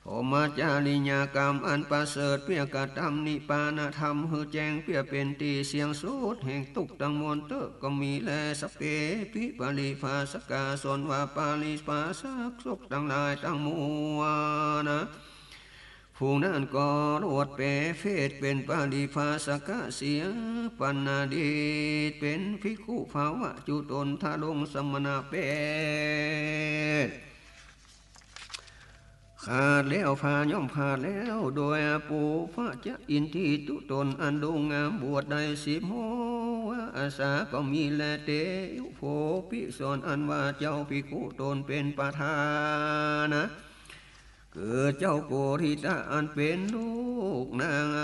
พรหมจริยกรรมอันประเสริฐ เปื้อกระตำนิพพานธรรมหื้อแจ้ง เปื้อเป๋นตี้เสี้ยงสุดแห่งตุ๊กข์ตังมวลเต๊อะ ก็มีแล สัพเพปิปริภาสกา ส่วนว่าปริภาสกตังหลายตังมวลนะ ผู้นั้นก็ล้วนแป๋เพศเป๋นปริภาสกะเสีย ปัณณดิตเป๋นภิกขุภาวะ จุตนทรงสมณเปศ ขาดแล้ว ผ้าย่อมขาดแล้ว โดยอปูปะจะอินทรีย์ จุตนอันดูงาม บวชได้สิบหัว อาสาก็มีแล เตโยโภปิ ส่วนอันว่าเจ้าภิกขุตนเป๋นประธานนะ คือเจ้าโกริตะ อันเป๋นลูกนางอ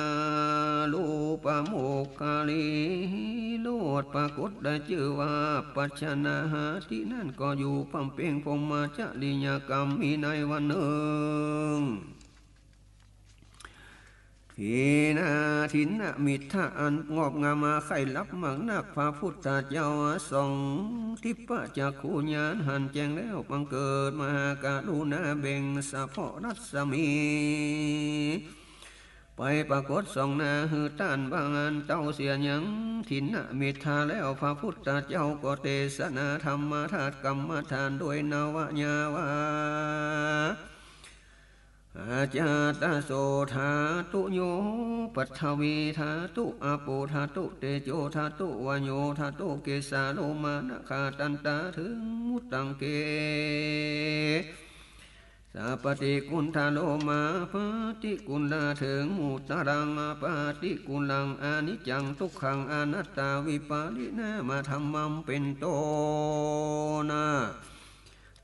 รูปโมคคัลลี โลดปรากฏได้จื้อว่า ปัจฉนาหา ตี้นั้นก็อยู่บำเพ็งพรหมจริยกรรม มีในวันนึ่ง ทินนา ทินนมิทธะ อันงอบงามมาใค่ลับมากนัก พระพุทธเจ้าส่องทิพพจักขุญาณ หันแจ้งแล้วบังเกิดมหากรุณา เบ่งสะเพาะรัศมี ไปปรากฏส่องหน้าหื้อต้าน ว่าอั้นเต้าเสียยัง ทินนมิทธะ แล้วพระพุทธเจ้าก็เตสนาธรรมธาตุกรรมฐาน โดยนวยาวา อาจาตโส ธาตุโย ปัทวีธาตุ อาโปธาตุ เตโจธาตุ วาโยธาตุ เกสาโลมานะขา ตันตา เถิงมุตังเกสา ปฏิกุณฑาโลมา ปฏิกุณฑา เถิงมุตตรัง ปฏิกุณฑัง อนิจจัง ทุกขัง อนัตตา วิปริณามธรรมัง เป๋นต้นนะ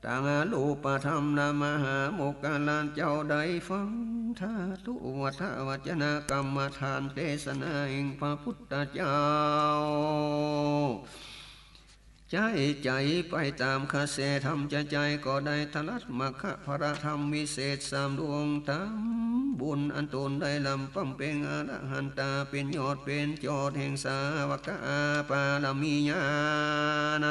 ตังอรูปธรรม และมหาโมคคัลลาเจ้าได้ฟัง ธาตุวัฏวจนะกรรมฐานเตสนาแห่งพระพุทธเจ้า ใจ๊ใจ๋ไปต๋ามกระแสธรรม ใจ๊ใจ๋ก็ได้ตรัสมรรคผลธรรมวิเศษสามดวง ต๋ามบุญอันต๋นได้ลำบำเพ็ง อรหันตา เป๋นยอดเป๋นจอดแห่งสาวกปารมีญาณ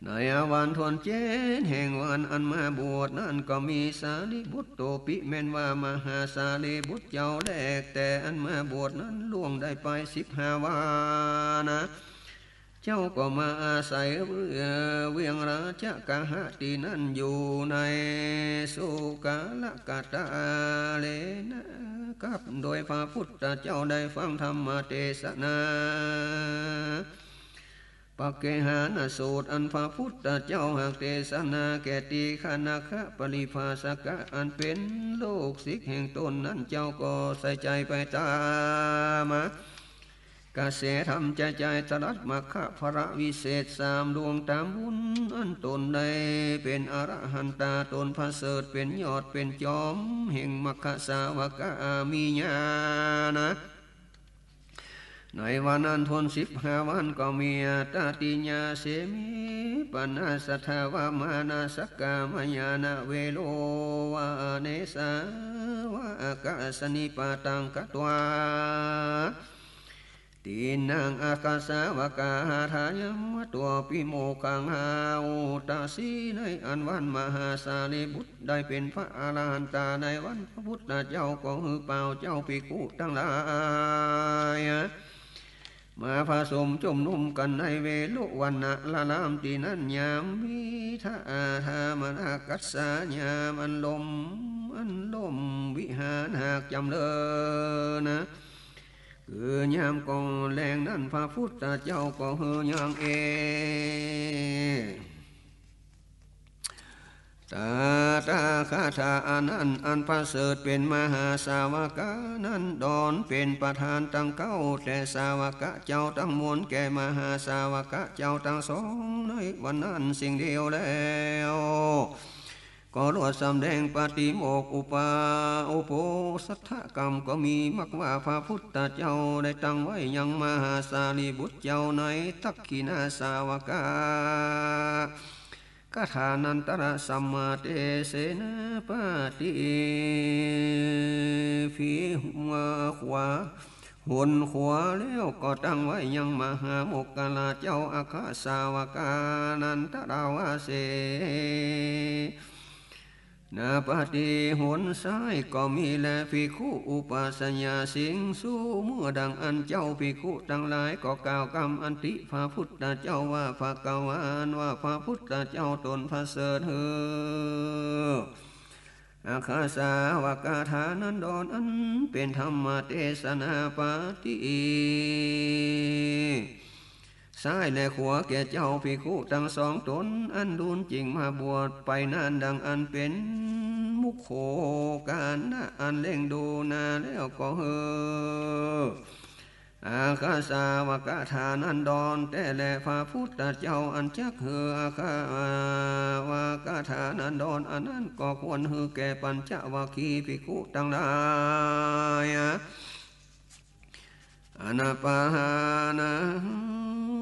ในวันทนเจ็ดแห่งวันอันมาบวชนั้น ก็มีสารีบุตรโตปิ แม่นว่ามหาสารีบุตรเจ้าแรก แต่อันมาบวชนั้นล่วงได้ไปสิบห้าวันนะ เจ้าก็มาอาศัยเวียงราชคฤหะตี้นั้นอยู่ในสุขากาเลนะ กับโดยพระพุทธเจ้าได้ฟังธรรมเตสนา ปักเกหานะสูตร อันพระพุทธเจ้าหากเตสนาแก่ทีฆนคปริภาสกะ อันเป๋นลูกศิษย์แห่งต๋นนั้น เจ้าก็ใส่ใจ๋ไปต๋าม กระแสธรรมใจ๊ใจ๋ตรัสมรรคผลวิเศษสามดวง ต๋ามบุญอันต๋นได้เป๋นอรหันตา ต๋นประเสริฐเป๋นยอดเป๋นจอมแห่งมรรคสาวกปารมีญาณนะ ในวันนั้นทนสิบห้าวัน ก็มี ตติยาเสมิปันนาสัทธาวามานาสกามายานะ เวโรวาเนสาวาอากาสนิปาตังกัตวา ทิน นางอัคคสาวกาหาทายามัตถัวปิโมกขัง หาอุตตะสี ในอันวันมหาสารีบุตรได้เป๋นพระอรหันตา ในวันพระพุทธเจ้าก็หื้อป่าวเจ้าภิกขุตังหลาย มาผสมจุมนุมกั๋นในเวฬุวัณณาราม ตี้นั้นยามวิทาอาทามานากัสสา ยามอันลม อันลมวิหารหากจ๋ำเริญนะ คือยามก่อนแลงนั้น พระพุทธเจ้าก็หื้อยังเอ ตถาคตาอันนั้นอันประเสริฐเป๋นมหาสาวกานั้นดอนเป๋นประธานตังเก๊า แต่สาวกะเจ้าตังมวลแก่มหาสาวกะเจ้าตังสองในวันนั้นสิ่งเดียวแล้ว ก็ลวดสำแดงปาติโมกข์อุปา อุโปสถกรรม ก็มีมักว่าพระพุทธเจ้าได้ตั้งไว้ยังมหาสารีบุตรเจ้าในทักขิณาสาวกา กถานันตระสัมมาเตเสนาปาติภี หัวขวา หนขวาแล้วก็ตั้งไว้ยังมหาโมคคัลลาเจ้าอัคคสาวกานันตราวาเสนาปาติ หนซ้ายก็มีแล ภิกขุอุปัชฌายิกขุ เมื่อดังอั้นเจ้าภิกขุตังหลายก็กล่าวกำอันติพระพุทธเจ้าว่า ภควา ว่าพระพุทธเจ้าตนประเสริฐเฮอ อัคคสาวกาฐานันดร อันเป๋นธรรมเตสนาปาติ ซ้ายและขวาแก่เจ้าภิกขุตังสองต๋น อันลุนจิ่งมาบวชไปนั้นดังอันเป๋นมุขโขกานะอันเล็งดูหน้าแล้วก็เฮอ อัคคสาวกาฐานันดร แต่แลพระพุทธเจ้าอันจักเฮออัคคสาวกาฐานันดร อันนั้นก็ควรเฮอแก่ปัญจวัคคีย์ภิกขุตังหลาย อนาปาหานะ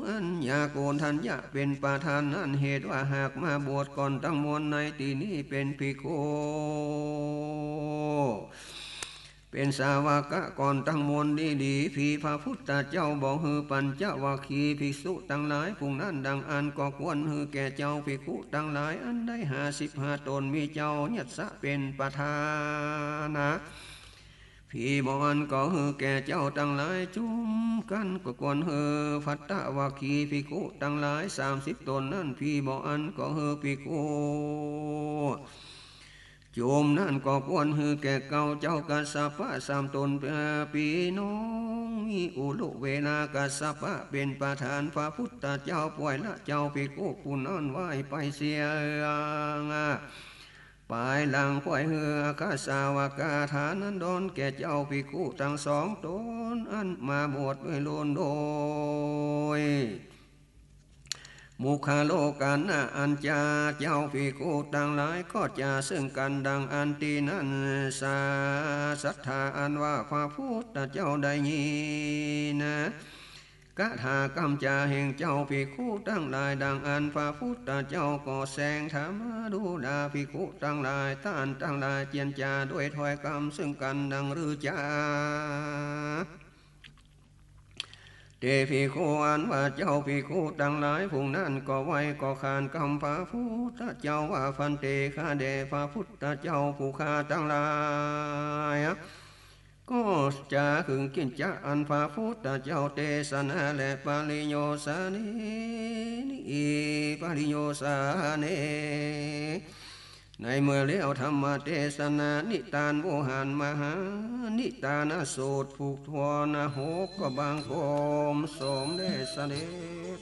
อันยาโกณฑัญญะเป๋นประธานนั้น เหตุว่าหากมาบวชก่อนตังมวลในตี้นี้เป๋นภิกขุ เป๋นสาวกะก่อนตังมวลดีๆ ผีพระพุทธเจ้าบ่หื้อปัญจวัคคีย์ภิกขุตังหลายผู้นั้นดังอั้น ก็ควรหื้อแก่เจ้าภิกขุตังหลายอันได้ห้าสิบห้าต๋น มีเจ้ายัสสะเป๋นประธานะ ผีบ่อั้นก็หื้อแก่เจ้าตังหลายจุมกั๋น ก็ควรหื้อพัตตวัคคีย์ภิกขุตังหลายสามสิบต๋นนั้น ผีบ่อั้นก็หื้อภิกขุ จุมนั้นก็ควรหื้อแก่เก้าเจ้ากัสสปะสามต๋น เอ่อ ปี้น้องมีอุรุเวลากัสสปะเป๋นประธาน พระพุทธเจ้าป่วยละเจ้าภิกขุผู้นั้นไว้ไปเสีย ภายหลังป่วยหื้ออัคคสาวกาฐานันดรแก่เจ้าภิกขุตังสองต๋นอันมาบวชด้วยลุนโดย มุขโขกานะ อันจาเจ้าภิกขุตังหลายก็จาซึ่งกั๋นดังอั้นตี้นั้น สา สัตถาอันว่าพระพุทธเจ้าได้ยินนะ คาถากำจาแห่งเจ้าภิกขุตังหลายดังอั้น พระพุทธเจ้าก็แสดงธรรมดุราภิกขุตังหลาย ต้านตังหลายเจียรจาด้วยถ้อยกำซึ่งกั๋นดังรือจา เตภิกขุ อันว่าเจ้าภิกขุตังหลายผู้นั้นก็ไหว้ก็ขานกำพระพุทธเจ้าว่า ภันเต ข้าแด่พระพุทธเจ้าผู้ข้าตังหลาย ก็จาเถิงกิจจะอันพระพุทธเจ้าเตสนาและปริโยสเน นิ ปริโยสเน ในเมื่อแล้วธรรมเตสนานิตานโวหารมหานิตานสูตรผูกทวนหกก็บังคมสมเด็จเสด็จ